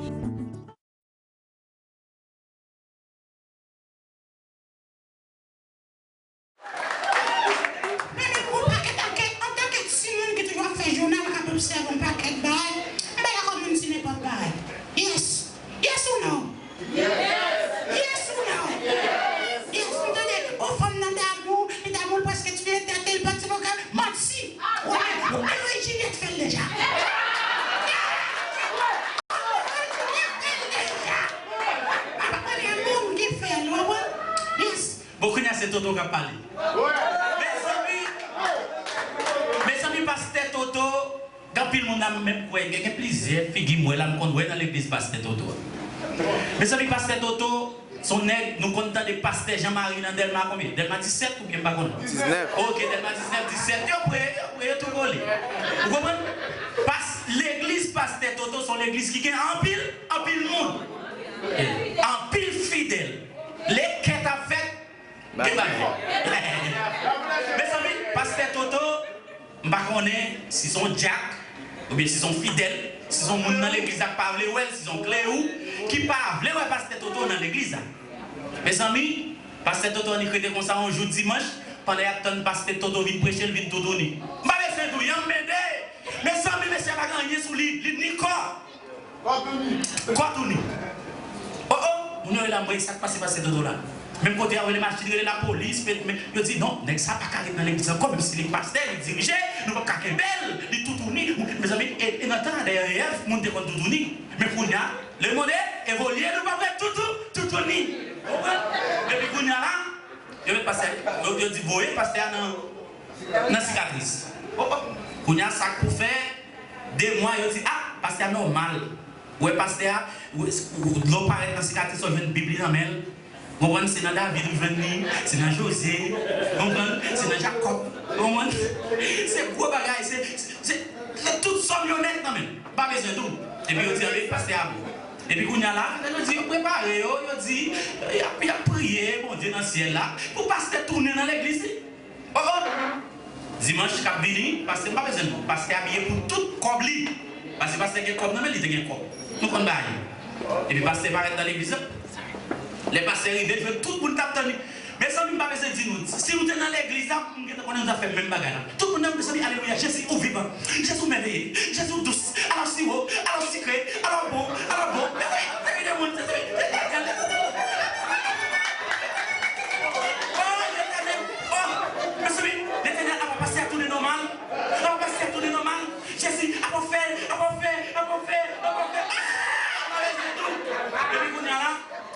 Men, men, yon pakèt, anke, antanke timoun ki toujou ap fè jounal, k ap obsève yon pakèt bagay, m pa dakò moun di nenpòt bagay. Yes. Yes ou non? Yes ou non? Yes, m tande, o, fanm nan damou, li damou l prèske tiye tèt li, li pati vokal, manti. Wi, wi, Juliette fè l deja. Juliette fè l deja. Pa konnen moun ki fè l, w konprann? Yes. Bon, kounye a se Toto k ap pale. Mezanmi, mezanmi, pastè Toto, gen anpil moun la m menm kwè, gen, gen plizyè figi m wè la, m konn wè nan legliz pastè Toto a. Mezanmi, pastè Toto, se yon nèg, nou konn tande pastè Jean Marie nan Dèlma konbyen? Dèlma disèt oubyen m pa konnen? Diznèf. Ok, Dèlma diznèf, disèt, yo pre, yo pre, yo tou kole. Ou konprann? Pas, legliz pastè Toto se yon legliz ki gen anpil, anpil moun. Anpil fidèl. Lè kèt ap fèt, gen bagay. Mezanmi, pastè Toto, M pa konnen si se yon dyak, oubyen si se yon fidèl, si se yon moun nan legliz la k pa vle wè l, si se yon klerou ki pa vle wè pastè Toto nan legliz la. Mezanmi, pastè Toto annik rete konsa yon jou dimanch, pandan y ap tann pastè Toto vin preche, l vin toutouni. M pa bezwen di w, Yanm Mende! Mezanmi, mesye a pa gen anyen sou li, li ni kò. Kò touni. Kò touni. Oh, oh, moun yo rele la, m wè sa k pase pastè Toto la. Menm kote a, yo rele machin, rele lapolis, men, men, yo di, "Non, nèg sa pa ka ret nan legliz ankò, menm si li pastè, li dirije, nou p ap ka kenbe l, li toutouni." Mezanmi, e, e nan tan a, dèyè E F, moun te konn toutouni. Men kounye a, lemonn evolye, nou p ap ret toutou, toutouni. Ou konprann? Epi kounye a la, yo met pastè, yo, yo di voye pastè a nan, nan sikatris. Oh, oh. Kounye a, sa k pou fè de mwa, yo di, ah, pastè a nòmal. Ou wè pastè a, ou, ou, lè w parèt nan sikatris, ou jwenn Bib li nan men l. Ou konprann? Se nan David ou jwenn li, se nan Jozye, ou konprann? Se nan Jakòb, ou konprann? Se gwo bagay, se, se, se, se tout sòm yo nèt nan men l. Pa bezwen di w. Epi yo di, anben, pastè a bon. Epi kounye a la, yo di, yo prepare yo, yo di, y ap, y ap priye Bondye nan syèl la pou pastè tounen nan legliz li. Oh, oh! Dimanch k ap vini, pastè, m pa bezwen di w, pastè abiye pou tout kòb li. Paske pastè gen kòb nan men l, li te gen kòb. Nou konn bagay yo. Epi pastè parèt nan legliz la. Lè pastè rive, l jwenn tout moun t ap tann li. Mezanmi, m pa bezwen di nou, si nou te nan legliz la, m gentan konnen nou t ap fè menm bagay la. Tout moun nan, mezanmi, alelouya, Jezi, ou vivan. Jezi, ou mèveye. Jezi, ou dous. Alò siwo, alò sikre, alò bon, alò bon. Mezanmi, mezanmi, de moun, mezanmi. Oh, Letènèl, oh, mezanmi, Letènèl, apa pastè a tounen nòmal. Apa pastè a tounen nòmal. Jezi, apa w fè, apa w fè, apa w fè, apa w fè. Ah, apa w fè tou. Epi kounye a la,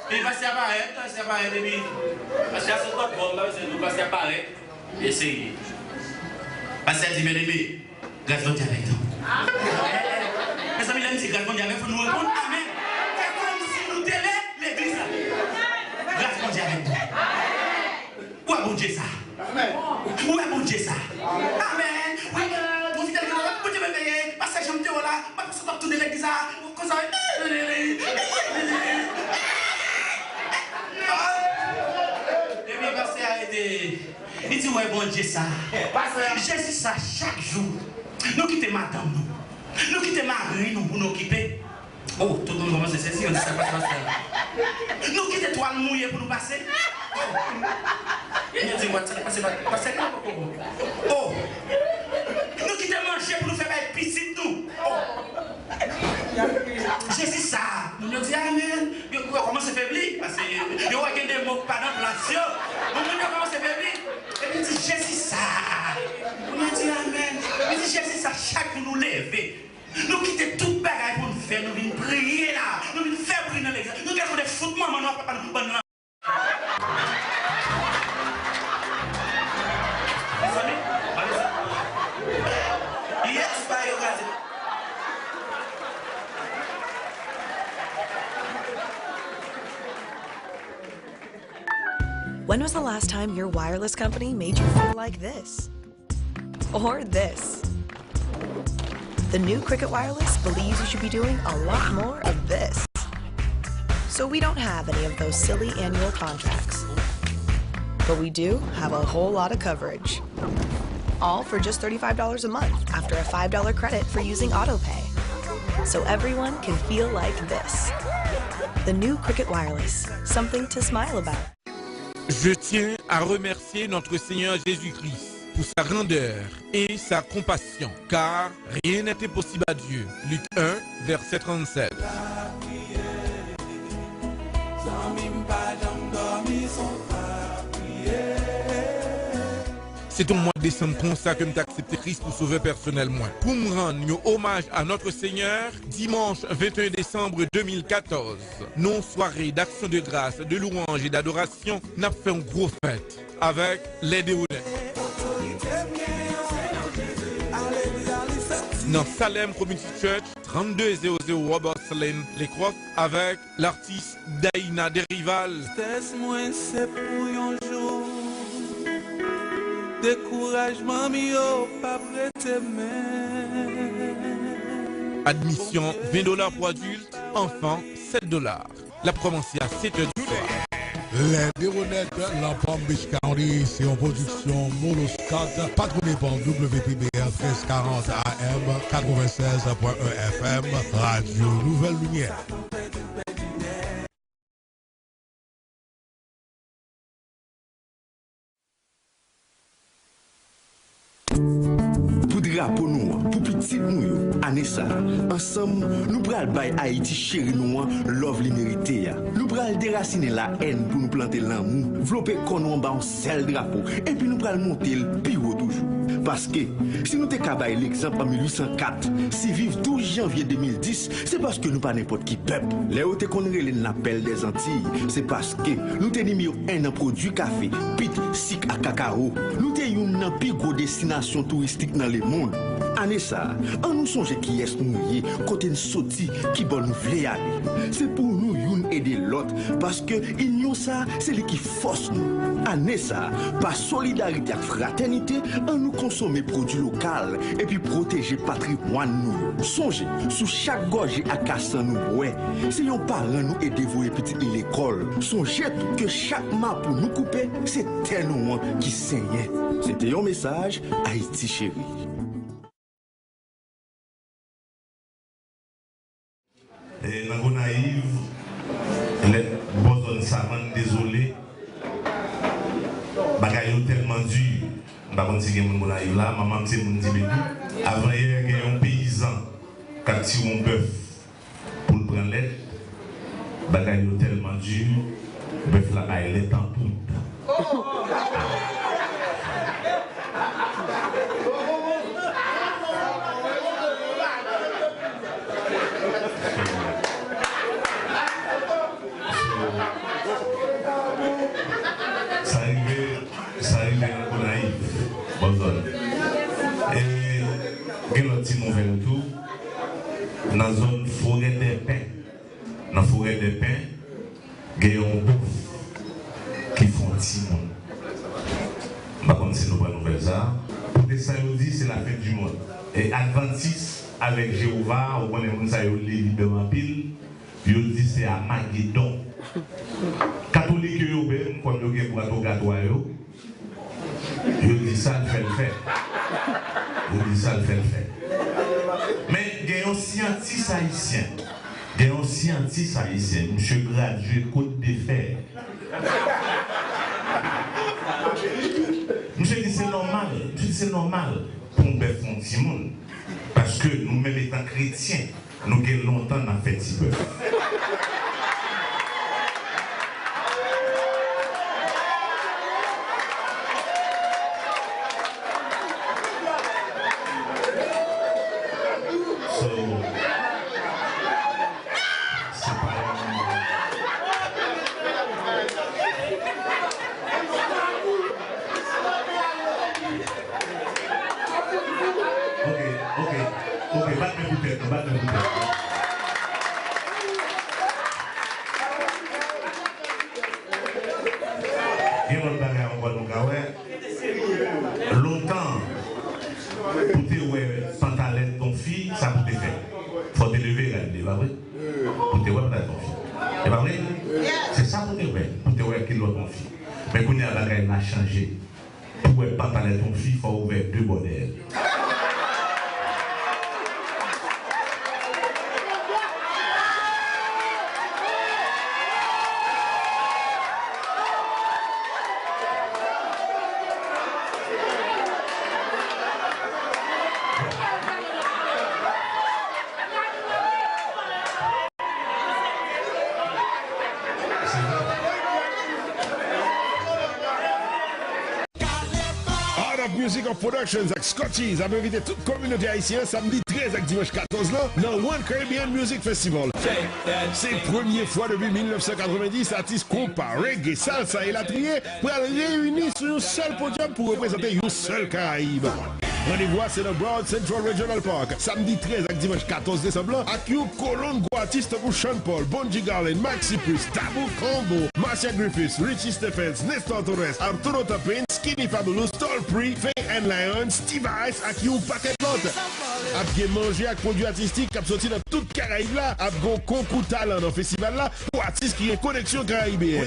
epi pastè a parèt, pastè a parèt, epi pastè a sot lòt bò, m pa bezwen di w, pastè a parèt. Eseye. Pastè a di, "Byeneme, gras Bondye avèk nou." Mezanmi, lè m di gras Bondye avèk nou, nou reponn, "Amèn." Fè kòmsi nou te le-, legliz la. Gras Bondye avèk nou. Ou wè Bondye sa. Ou wè Bondye sa. Amèn. Wi. Pwofite l, Bondye mèveye. Pastè Jean Théo la, m ap sot ap tounen legliz la. Konsa. Epi pastè a rete. Li di, "Wè Bondye sa. Jezi sa chak jou. Nou kite madanm nou. Nou kite mari nou pou nou okipe." Oh, tout moun kòmanse sezi, yo di, "Sa k pase pastè a?" "Nou kite twal mouye pou nou pase." Oh. Yo di, "What? Sa k pase pa-, pastè a?" Oh. "Nou kite manje pou nou fè bay pitit nou." Oh. Jezi sa. Moun yo di, "Amèn." Yo, yo kòmanse febli, paske yo wè gen de mo k pa nan plas yo. Bon, moun yo kòmanse febli. Epi di, "Jezi sa." Moun yo di, "Amèn." Epi di, "Jezi sa, chak jou nou leve, nou kite tout bagay pou n fè, nou vin priye la, nou vin fè bri nan legliz la. Nou genlè fout manman nou ak papa nou bann lan." Mezanmi, pa bezwen. Yes, ba yo kraze. When was the last time your wireless company made you feel like this? Or this? The new Cricket Wireless believes you should be doing a lot more of this. So we don't have any of those silly annual contracts. But we do have a whole lot of coverage. All for just thirty-five dollars a month after a five dollar credit for using AutoPay. So everyone can feel like this. The new Cricket Wireless, something to smile about. Je tiens à remercier notre Seigneur Jésus-Christ pour sa grandeur et sa compassion, car rien n'est impossible à Dieu. Luc un, verset trente-sept. Se t yon mwa desanm konsa ke m t aksepte Kris pou Sovè pèsonèl mwen. Pou m rann yon omaj a Notre Seigneur, dimanch venteyen desanm de mil katòz, nan yon sware d'action de grâce, de louange et d'adoration, n ap fè yon gwo fèt avèk Les Déwonais. Nan Salem Community Church, trannde zewo zewo Roberts Lane, Lacrosse, avèk latis Daïna Derival. Tristès mwen se pou yon jou, dekourajman m yo p ap rete menm. Admisyon ven dola pou adilt, anfan sèt dola. L ap kòmanse a sèt è di swa. Les Néronètes, dans Palm Beach County, c'est une production Mono Scott, patronnée par W P B R treize quarante A M, quatre-vingt-seize point un F M, Radio Nouvelle Lumière. Pou drapo nou an, pou pitit nou yo, ane sa a, ansanm, nou pral bay Ayiti cheri nou an love li merite a. Nou pral derasinen lahèn pou nou plante lanmou, vlope kò nou anba yon sèl drapo, epi nou pral monte l pi wo toujou. Paske, si nou te ka bay legzanp an mil uit san kat, siviv douz janvye de mil dis, se paske nou pa nenpòt ki pèp. Lè yo te konn rele n la Perle des Antilles, se paske nou te nimewo en nan pwodui kafe, pit, sik ak kakawo. Nou te youn nan pi gwo destinasyon touristik nan lemonn. Ane sa a, ann nou sonje kiyès nou ye, kote n soti, kibò nou vle ale. Se pou nou youn ede lòt, paske inyon sa a, se li ki fòs nou. Ane sa a, pa solidarite ak fratènite, ann nou konsome pwodui lokal epi pwoteje patrimwàn nou yo. Sonje, sou chak gòje ak kasan nou bwè, se yon paran nou ede voye pitit li lekòl. Sonje tou ke chak mapou nou koupe, se tè nou an ki senyen. Se te yon mesaj Ayiti Cheri. E, nan Gonayiv, lè bò zòn Savann, dezole, bagay yo tèlman di, m pa konn si gen moun Gonayiv la, manman m se moun Tibedou. Avanyè, gen yon peyizan k ap tire yon bèf pou l pran lèt, bagay yo tèlman di, bèf la bay lèt an poud. Sa rive, sa rive nan Gonayiv, bò zòn. E gen lòt ti nouvèl tou, nan zòn Forèdèpen. Nan Forèdèpen, gen yon bèf ki fè yon timoun. M pa konn si nou pran nouvèl sa a. Poutèt sa yo di, se lafen di monn. E Advantis avèk Jewova, ou konnen moun sa yo li Bib yo anpil, yo di se Amagedon. Katolik yo, yo menm, kòm yo gen bwat ogatwa yo, yo di sa l fè l fè. Yo di sa l fè l fè. Men gen yon syantis ayisyen. Gen yon syantis ayisyen. Misye gradye Côte de Fer. Misye di se nòmal. Misye di se nòmal pou yon bèf fè yon timoun. Paske nou menm etan kretyen, nou gen lontan n ap fè ti bèf. So, se pa yon Ok, ok, ok, bat men pou tèt nou, bat men pou tèt nou. Gen lòt bagay ankò nou ka wè. Lontan, pou te wè pantalèt yon fi, sa pou te fè. Fò te leve gade, e pa vre? Pou te wè pantalèt yon fi. E pa vre? Se sa pou te wè, pou te wè kilòt yon fi. Men kounye a bagay la chanje. Pou wè pantalèt yon fi, fò w ouvè de bò dèyè l. Art of Music of Productions ak Scotchies ap envite tout kominote ayisyen an samdi trèz ak dimanch katòz lan nan One Caribbean Music Festival. Se premye fwa depi mil nèf san katrevenndis atis konpa, reggae, salsa elatriye pral reyini sou yon sèl podyòm pou reprezante yon sèl Karayib. Randevou a se nan Broad Central Regional Park, samdi trèz ak dimanch katòz desanm lan, ak yon kolonn gwo atis tankou Sean Paul, Bunji Garlin, Maxi Priest, Tabu Combo, Marcia Griffiths, Richie Stephens, Nestor Torres, Arturo Tappin, Skinny Fabulous, Tall Pree, Faye and Lion, Steve Ice ak yon pakèt lòt. Ap Manje ak pwodui atistik k ap soti nan tout Karayib la. Ap gen yon konkou talan nan festival la pou atis ki gen koneksyon karayibeyen.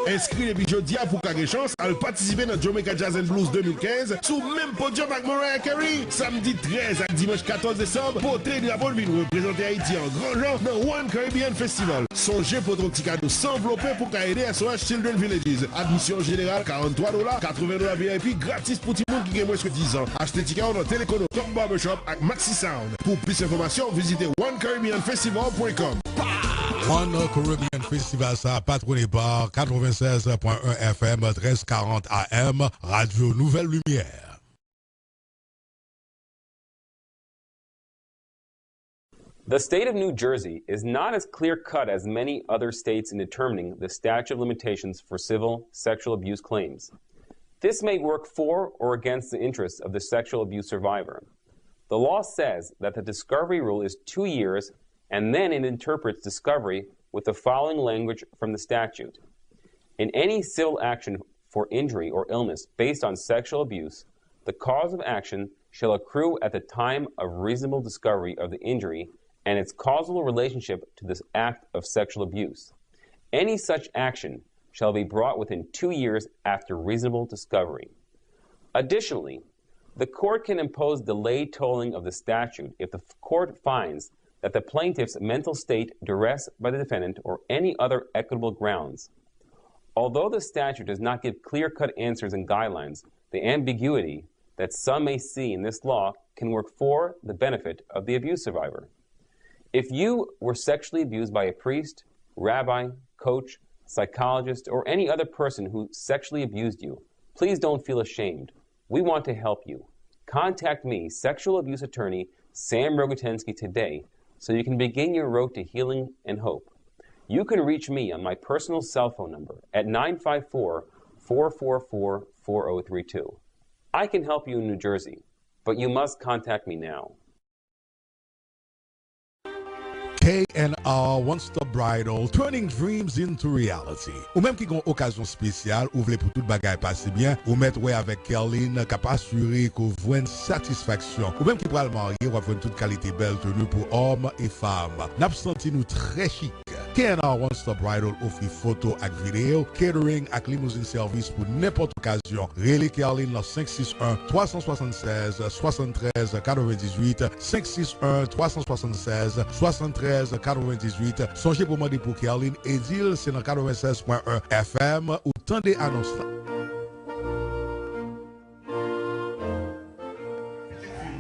Enskri depi jodi a pou w ka gen chans al patisipe nan Jamaica Jazz and Blues de mil kenz sou menm podyòm ak Mariah Carey. Samdi trèz ak dimanch katòz desanm, pote drapo l vin reprezante Ayiti an gran jan nan One Caribbean Festival. Sonje pote yon ti kado san anvlope pou ka ede S O S Children Villages. Admisyon jeneral, karant twa dola, katreven dola V I P, gratis pou timoun ki gen mwens ke diz an. Achte tikè w nan Telekono, Top Barbershop ak Maxi Sound. Pou plis enfòmasyon, vizite one caribbean festival point com. One Caribbean Festival sa patwone pa katrevennsèz pwen en F M, trèz karant A M, Radio Nouvelle Lumière. The state of New Jersey is not as clear cut as many other states in determining the statute of limitations for civil sexual abuse claims. This may work for or against the interests of the sexual abuse survivor. The law says that the discovery rule is two years, and then it interprets discovery with the following language from the statute. In any civil action for injury or illness based on sexual abuse, the cause of action shall accrue at the time of reasonable discovery of the injury and its causal relationship to this act of sexual abuse. Any such action shall be brought within two years after reasonable discovery. Additionally, the court can impose delayed tolling of the statute if the court finds that the plaintiff's mental state, duress by the defendant, or any other equitable grounds. Although the statute does not give clear-cut answers and guidelines, the ambiguity that some may see in this law can work for the benefit of the abuse survivor. If you were sexually abused by a priest, rabbi, coach, psychologist, or any other person who sexually abused you, please don't feel ashamed. We want to help you. Contact me, sexual abuse attorney Sam Rogatansky, today so you can begin your road to healing and hope. You can reach me on my personal cell phone number at nine five four, four four four, four oh three two. I can help you in New Jersey, but you must contact me now. K and R One Stop Bridal, turning dreams into reality. Ou menm ki gen yon okazyon espesyal, ou vle pou tout bagay pase byen, ou mèt wè avèk Kerline k ap asire ke w jwenn satisfaksyon. Ou menm ki pral marye, w ap jwenn tout kalite bèl teni pou òm e fanm. N ap santi nou trè chik. K and R One Stop Bridal ofri foto ak videyo, catering ak limousine service pou nenpòt okazyon. Rele Kerline nan senk sis en, twa san swasannsèz, swasanntrèz katrevendizuit, senk sis en, twa san swasannsèz, swasanntrèz katrevendizuit. Sonje pou mande pou Kerline e di l se nan katrevennsèz pwen en F M ou tande anons lan.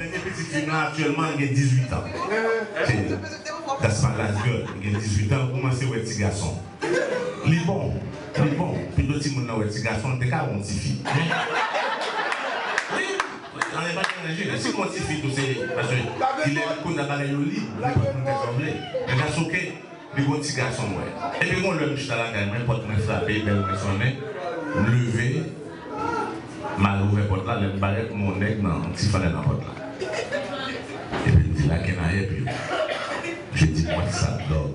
Dènye pitit fi m nan aktyèlman, li gen dizuit an. Se, that's my last girl. Li gen dizuit an, kòmanse wè ti gason. Li bon, li bon. Pito timoun nan wè ti gason, li te ka wè yon ti fi. Wi, wi, anyen pa deranje. Si yon ti fi tou se, paske kilè kounye a bagay yo lib, nenpòt moun fè sa w vle. Men that's ok. Li gon ti gason mwen. Epi gon lè m chita lakay mwen, pòt mwen frape, bèl mwen sonnen. M leve, m al ouvè pòt la, lè m parèt, m wè yon nèg nan yon ti fanèt nan pòt la. Epi m di, "La can I help you?" Misye di, "What's up, dog?"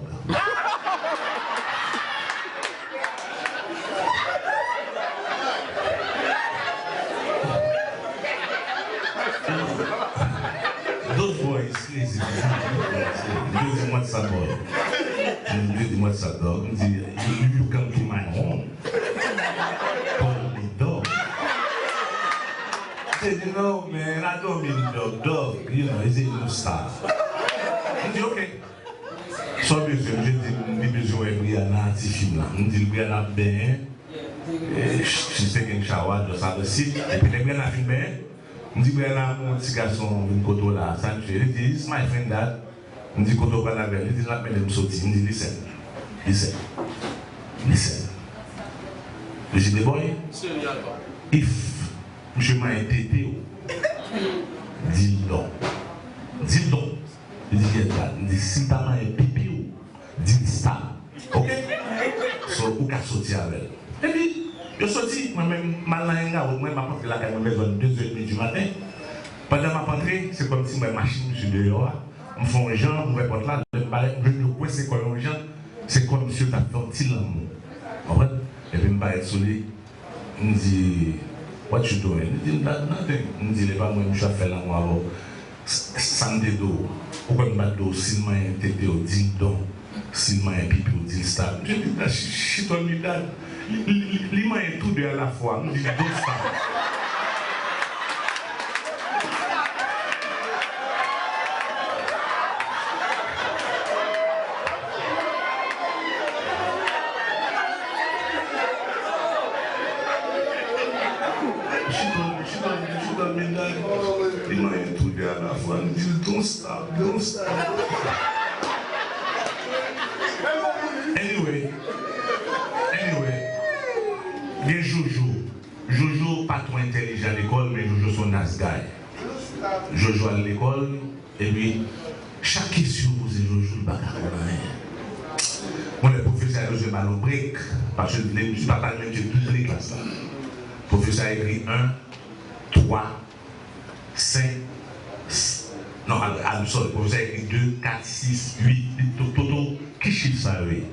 Those boys crazy, man. Those boys crazy. Misye di, "What's up, boy?" Misye di, "What's up, dog?" M di, "You, you come to my home. Call me dog." Misye di, "No, man, I don't mean dog. Dog, you know, is a new style." M di, "Ok." Sa w bezwen? Misye di m li bezwen wè Brianna, ti fi m lan. M di l Brianna ap benyen. Eh, she's taking shower, just have a seat. Epi lè Brianna fin benyen, m di Brianna, "Mon ti gason vin kote w la, sa misye?" Li di, "It's my friend that." M di, "Kote w pral avè l?" Li di, "L ap mennen m soti." M di, "Listen, listen, listen." Misye di, "Boy, if misye manyen tete w, di l non. Di l non." Li di, "Get that." M di, "Si l ta manyen pipi w, di l sa. Ok? So, ou ka soti avè l." Epi, yo soti, mwen menm, m al nan hangout mwen, m ap antre lakay mwen, bezwen de zè edmi di maten. Pandan m ap antre, se kòmsi m wè machin misye deyò a. M fè yon jan, m ouvè pòt la, lè m parèt, m jwenn yo kwense kò yo yon jan, se kòmsi yo t ap fè yon ti lanmou. Konprann? Epi m parèt sou li, m di, "What you doing?" Li di m, "Not nothing." M di, "Epa mwen, misye ap fè lanmou avè w." Sa m te di w, ou kwè m pa t di w, si l manyen tete w, di l don, si l manyen pipi w, di l stab. Misye di, "Chitòl Midad." Li, li, li, li manyen tou de alafwa, m di l don stab. Chitòl, chitòl, chitòl Midad, li manyen tou de alafwa, m di l don stab, don stab. Anyway, anyway, gen Jojo. Jojo pa twò entèlijan lekòl, men Jojo se yon nice guy. Jojo al lekòl, epi chak kesyon yo poze Jojo, li pa ka konn anyen. Bon, lè pwofesè a bezwen ba l yon brek, paske misye pa pale menm ke doub le klas la. Pwofesè a ekri en, twa, senk, non, I'm sorry, pwofesè a ekri de, kat, sis, uit, li di, Toto, ki chif sa yo ye?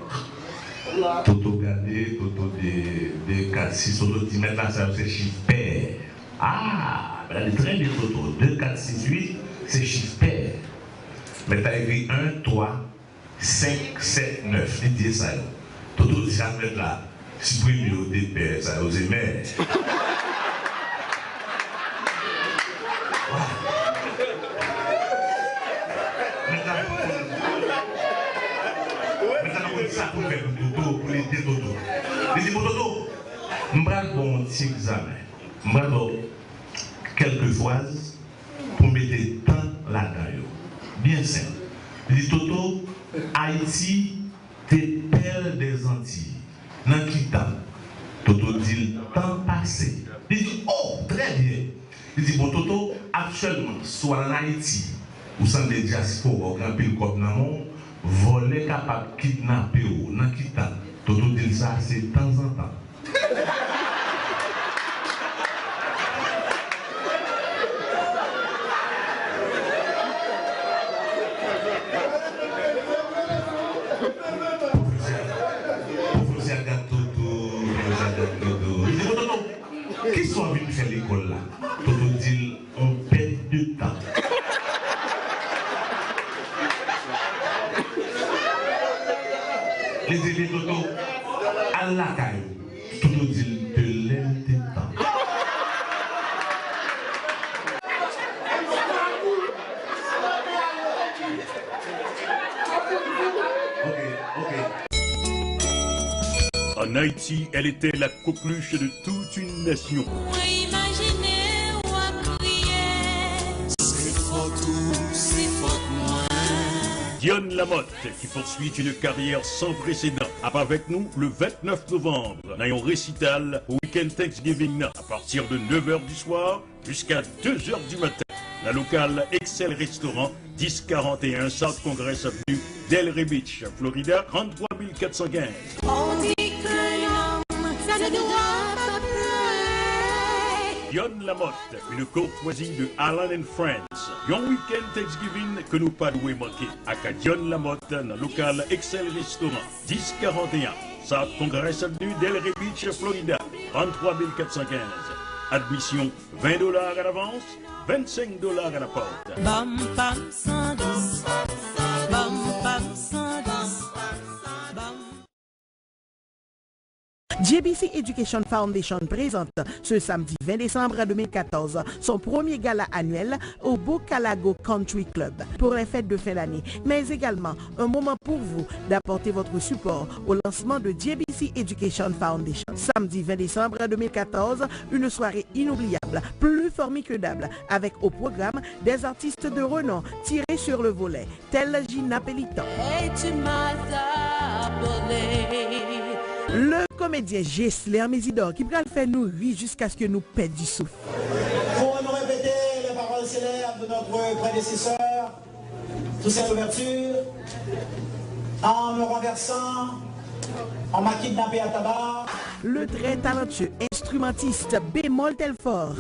Toto gade, Toto de, de, kat, sis, Toto di, "Mèt la, sa yo se chif pè." Ah, gade trè byen, Toto, de, kat, sis, uit, se chif pè. Mèt la ekri en, twa, senk, sèt, nèf, li di sa yo. Toto di ak mèt la, "Si premye yo te pè, sa yo se mè." Wa. Mèt la pa konn, mèt la pa konn sa pou l fè pou Toto, pou l ede Toto. Li di, "Bon, Toto, m pral ba w yon ti egzamen. M pral ba w kèlke fraz pou mete tan ladan yo." Byen senp. Li di, "Toto, Ayiti te pèl dèzantiy. Nan ki tan?" Toto di l, "Tan pase." Li di, "Oh, trè byen." Li di, "Bon, Toto, aktyèlman, si w al ann Ayiti, ou sanble dyaspora, ou gen anpil kòb nan men w, vòlè kapab kidnape w. Nan ki tan?" Toto di l sa, "Se tanzantan." Pwofesè a gad Toto, pwofesè a gad Toto. Li di, "Bon, Toto, kisa w vin fè lekòl la?" Toto di l, "On pèt de tan." Li di, "Li, Toto, al lakay ou." Toto di l, "De lè l te tan." Ok, ok. En Haïti, elle était la coqueluche de toute une nation. Mwen imajine w ap kriye. Se fòt ou, se fòt mwen. Dionne Lamotte, qui poursuit une carrière sans précédent, ap avèk nou le vingt-neuf novembre nan yon resital pou week-end Thanksgiving nan, à partir de neuf heures du soir jusqu'à deux heures du matin, nan lokal Excel Restaurant, dix quarante et un South Congress Avenue, Delray Beach, Florida, trente-trois mille quatre cent quinze. On dit qu'un homme, ça ne doit pas pleurer. Dionne Lamotte, une courtoisie de Alan and Friends. Yon week-end Thanksgiving ke nou pa dwe manke ak Dionne Lamotte nan lokal Excel Restaurant, dix quarante et un South Congress Avenue, Delray Beach, Florida, trente-trois mille quatre cent quinze. Admission, vingt dollars à l'avance, vingt-cinq dollars à la porte. Ban m pa m san dous, ban m pa m san dous, ban m J B C Education Foundation présente ce samedi vingt décembre deux mille quatorze son premier gala annuel au Bocalago Country Club pour les fêtes de fin d'année, mais également un moment pour vous d'apporter votre support au lancement de J B C Education Foundation. Samedi vingt décembre deux mille quatorze, une soirée inoubliable, plus formidable, avec au programme des artistes de renom tirés sur le volet, tels Gina Pélitan. Hey, tu m'as appelé. Le comédien Gesler Mésidor ki pral fè nou ri jiskaske nou pèdi souf. Pour nous répéter les paroles célèbres de notre prédécesseur, sous cette ouverture, en me renversant, on m'a kidnappé à tabac. Le très talentueux instrumentiste Bémol Telfort.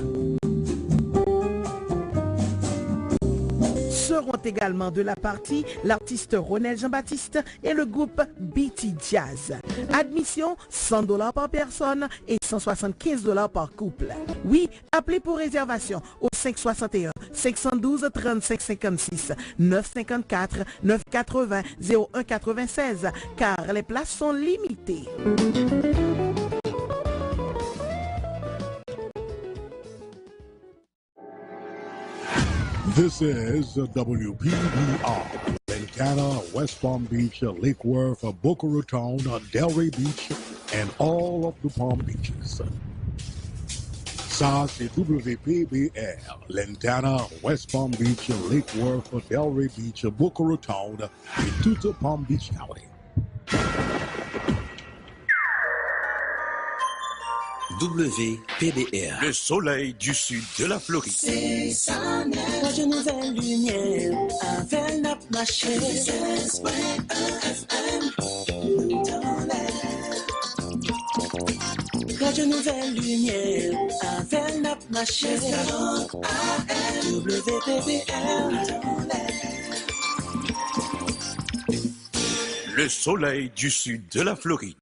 seront également de la partie l'artiste Ronel Jean-Baptiste et le groupe B T Jazz. Admission, cent dollars par personne et cent soixante-quinze dollars par couple. Oui, appelez pour réservation au cinq soixante et un, cinq cent douze, trente-cinq cinquante-six, neuf cinquante-quatre, neuf quatre-vingts, zéro un quatre-vingt-seize, car les places sont limitées. This is W P B R, Lantana, West Palm Beach, Lake Worth, Boca Raton, Delray Beach, and all of the Palm Beaches. Sa se W P B R, Lantana, West Palm Beach, Lake Worth, Delray Beach, Boca Raton, et tout Palm Beach County. W P B R. Le soleil du sud de la Floride. Radyo Nouvèl Limyè, avè l n ap mache. Radyo Nouvèl Limyè, avè l n ap mache. W P B R. Le soleil du sud de la Floride.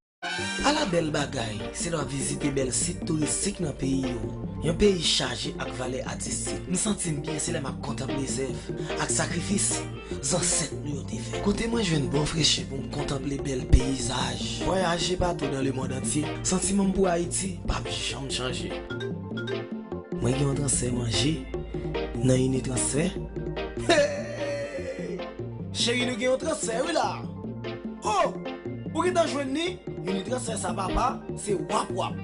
Ala bèl bagay, se lè w ap vizite bèl sit touristik nan peyi w. Yon peyi chaje ak valè atistik. M santi m byen se lè m ap kontanple zèv ak sakrifis zansèt nou yo te fè. Kote mwen jwenn bon freche pou m kontanple bèl peyizaj. Vwayaje bato nan lemonn antye, santiman m pou Ayiti p ap janm chanje. Mwen gen yon transfè manje nan Unitransfer. Hey! Cheri, nou gen yon transfè wi la. Oh! Ou gentan jwenn li? Unitransfer sa papa, se wap wap.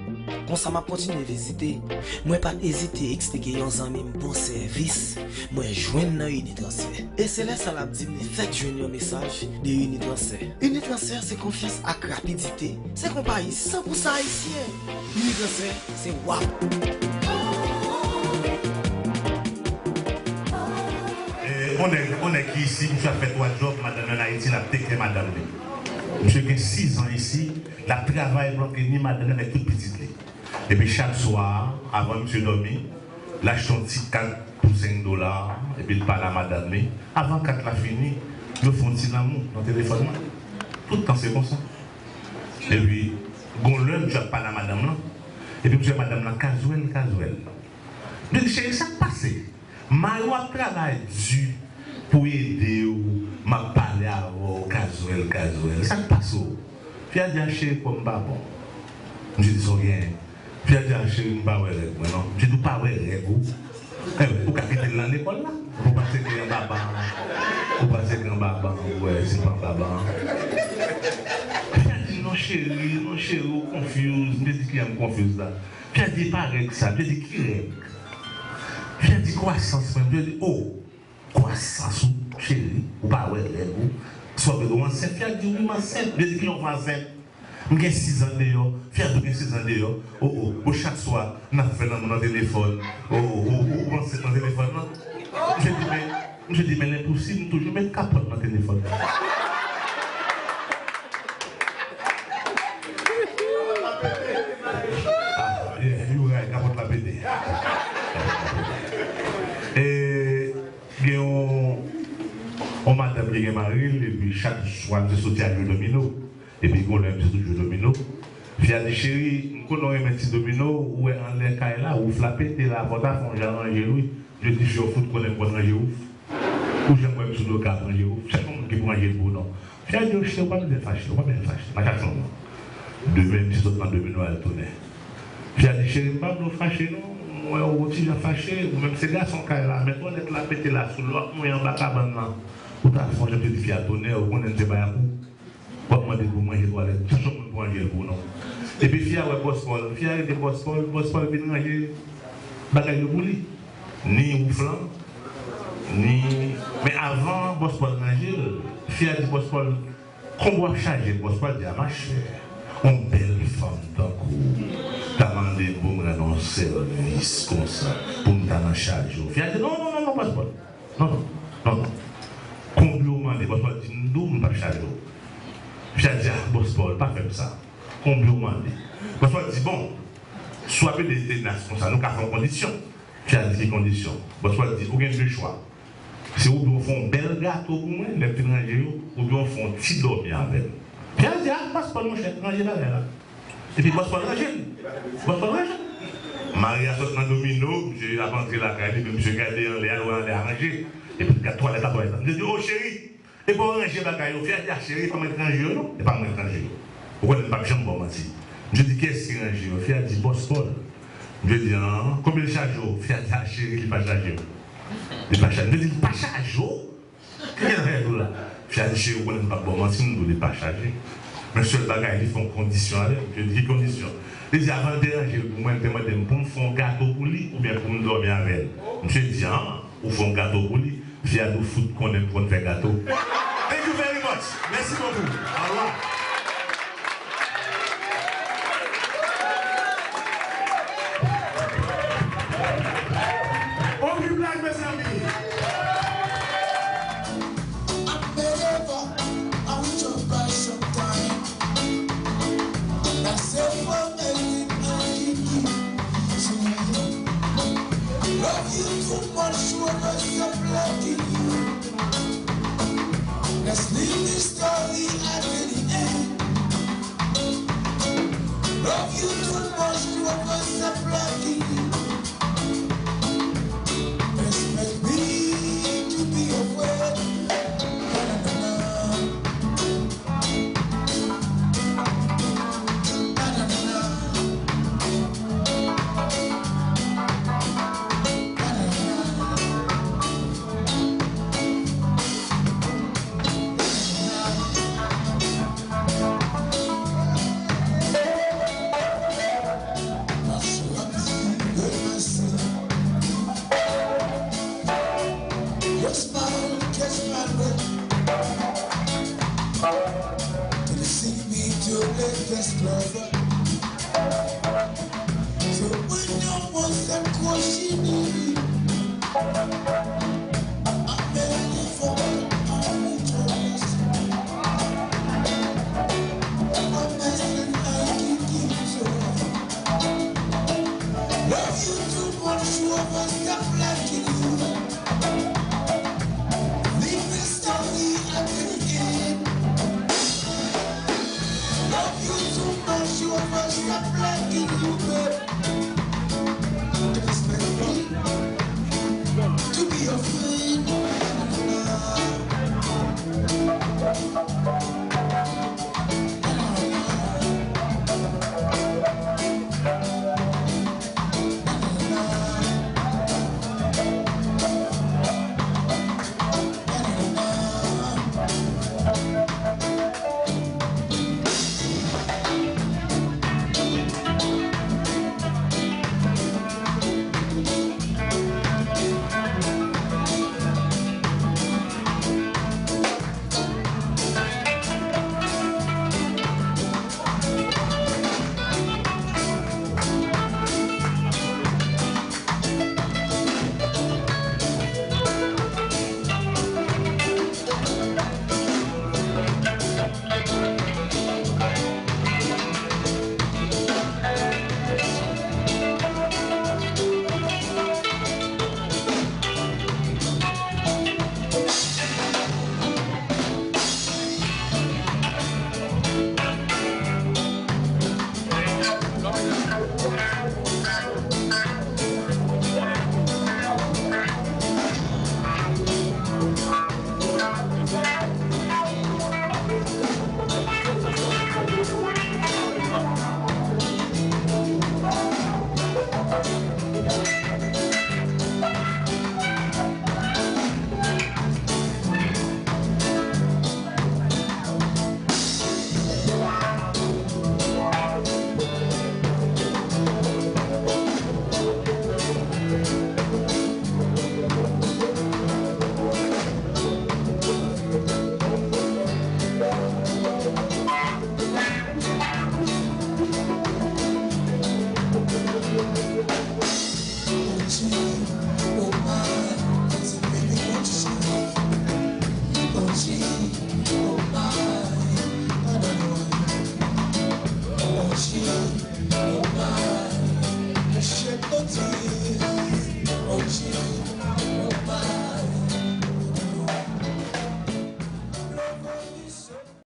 Konsa m ap kontinye vizite. Mwen pa t ezite eksplike yon zanmi m bon sèvis mwen jwenn nan Unitransfer. E se lè sa l ap di m li fèk jwenn yon mesaj de Unitransfer. Unitransfer se konfyans ak rapidite. Se konpayi san pou san ayisyen. Unitransfer se wap. On nèg, on nèg ki isi, misye ap fè twa djòb, madanm li ann Ayiti, l ap teke madanm li. Misye gen sis an isi, l ap travay pou l antre ni madanm li avèk tout pitit li. Epi chak swa, avan misye dòmi, l achte yon ti kat pou senk dola, epi l pale a madanm li. Avan kat la fini, yo fè yon ti lanmou nan telefòn nan. Tout tan se konsa. Epi, gon lè misye ap pale a madanm lan, epi misye wè madanm lan kazwèl, kazwèl. Misye di, cheri, sa k pase? Mari w ap travay di pou ede w, m ap pale avè w, kazwèl, kazwèl. Sa k pase w? Fi a di, a cheri, kò m pa bon. Misye di, sa w genyen? Fi a di, a cheri, m pa wè règ mwen non. Misye di, ou pa wè règ ou? Enben, ou ka kite l nan lekòl la. Ou panse ke yon baba, ou panse ke yon baba, ou wè, se pa yon baba. Fi a di, non cheri, non cheri, ou confuse. Misye di, kiyè m confuse la? Fi a di, e pa règ sa. Misye di, ki règ? Fi a di, kwasans mwen. Misye di, o, kwasans ou, cheri, ou pa wè règ ou? Sa w vle di w ansent? Fi a di, wi, m ansent. Misye di, kilè w fè ansent? M gen sis an deyò. Fi a di, w gen sis an deyò? O, o, bon, chak swa, n ap fè lanmou nan telefòn. O, o, o, o, ou ansent nan telefòn nan? Misye di, men, misye di, men lenposib, m toujou met kapòt nan telefòn. Ah, yeah, you right, kapòt la pete. E, gen yon, yon madanm ki gen mari l, epi chak swa, misye soti al jwe domino. Epi gon lè misye sot jwe domino. Fi a di, cheri, m konnen w renmen ti domino, ou wè anlè kay la, wouf la pete la, fò w ta fè yon jan ranje l wi. Misye di, fi a, w fout konnen m konn ranje wouf. Ou janm wè m sou do ka ap ranje wouf? Chèche yon moun ki pou ranje l pou ou non. Fi a di, o cheri, ou pa bezwen fache, ou pa bezwen fache, m a chache yon moun. Demen, misye sot nan domino al tounen. Fi a di, cheri, m pa vle w fache non, m wè w yon ti jan fache, ou menm se gason kay la, men twalèt la pete la, sou lè w ap mouye anba kabann lan, ou ta fè yon jan, misye di, fi a, tonè, ou konnen m se bayakou. W ap mande pou manje twalèt, chèche yon moun pou ranje l pou ou non. Epi fi a wè Bòs Pòl, fi a rele Bòs Pòl, Bòs Pòl vin ranje bagay yo pou li. Ni wouf lan, ni, men avan Bòs Pòl ranje l, fi a di Bòs Pòl, konbyen w ap chaje l? Bòs Pòl di, a machè, yon bèl fanm tankou w ta mande m pou m rann yon sèvis konsa, pou m ta nan chaje w. Fi a di, non, non, non, non, Bòs Pòl. Non, non, non, non. Konbyen w mande? Bòs Pòl di, m di w m p ap chaje w. Fi a di, a, Bòs Pòl, pa fè m sa. Konbyen w mande? Bòs Pòl di, bon, si w ap ede tenas konsa, nou ka fè yon kondisyon. Fi a di, ki kondisyon? Bòs Pòl di, ou gen de chwa. Se oubyen w fè yon bèl gato pou mwen, lè m fin ranje yo, oubyen w fè yon ti dòmi avè m. Pierre di, a, Bòs Pòl, monchè, ranje bagay la. Epi Bòs Pòl ranje l. Bòs Pòl ranje l. Mari a sot nan domino, misye ap antre lakay li, men misye gade anlè a, l wè anlè a ranje. Epi l gad twalèt la, twalèt la. Misye di, o cheri, epa w ranje bagay yo. Fi a di, a cheri, e pa mwen k ranje yo, non. E pa mwen k ranje yo. Ou konnen m p ap janm ba w manti. Misye di, kiyès ki ranje yo? Fi a di, Bòs Pòl. Misye di, an, konbyen l chaje w? Fi a di, a cheri, li pa chaje yo. Li pa chaje. Misye di, li pa chaje w? Ki gen nan tèt ou la? Fi a di, cheri, ou konnen m p ap ba w manti, m di w li pa chaje. Men sèl bagay, li fè yon kondisyon avè m. Misye di, ki kondisyon? Li di, avan l te ranje l pou mwen, l te mande m pou m fè yon gato pou li oubyen pou m dòmi avè l. Misye di, an, ou fè yon gato pou li. Fi a di, ou fout konnen m konn fè gato. Thank you very much. Mèsi bokou. Au revoir. On triplaj, mezanmi. I made ever, I will jump by sometime. Myself for anything I can do. So, love you too much, what was the plot in you? Let's leave this story at the end. Love you too much to ever separate. Expect me to be your friend. Na, na, na, na. Na, na, na, na. Your smile catch my breath. To the city beat, your latest lover. So when no one said what she need.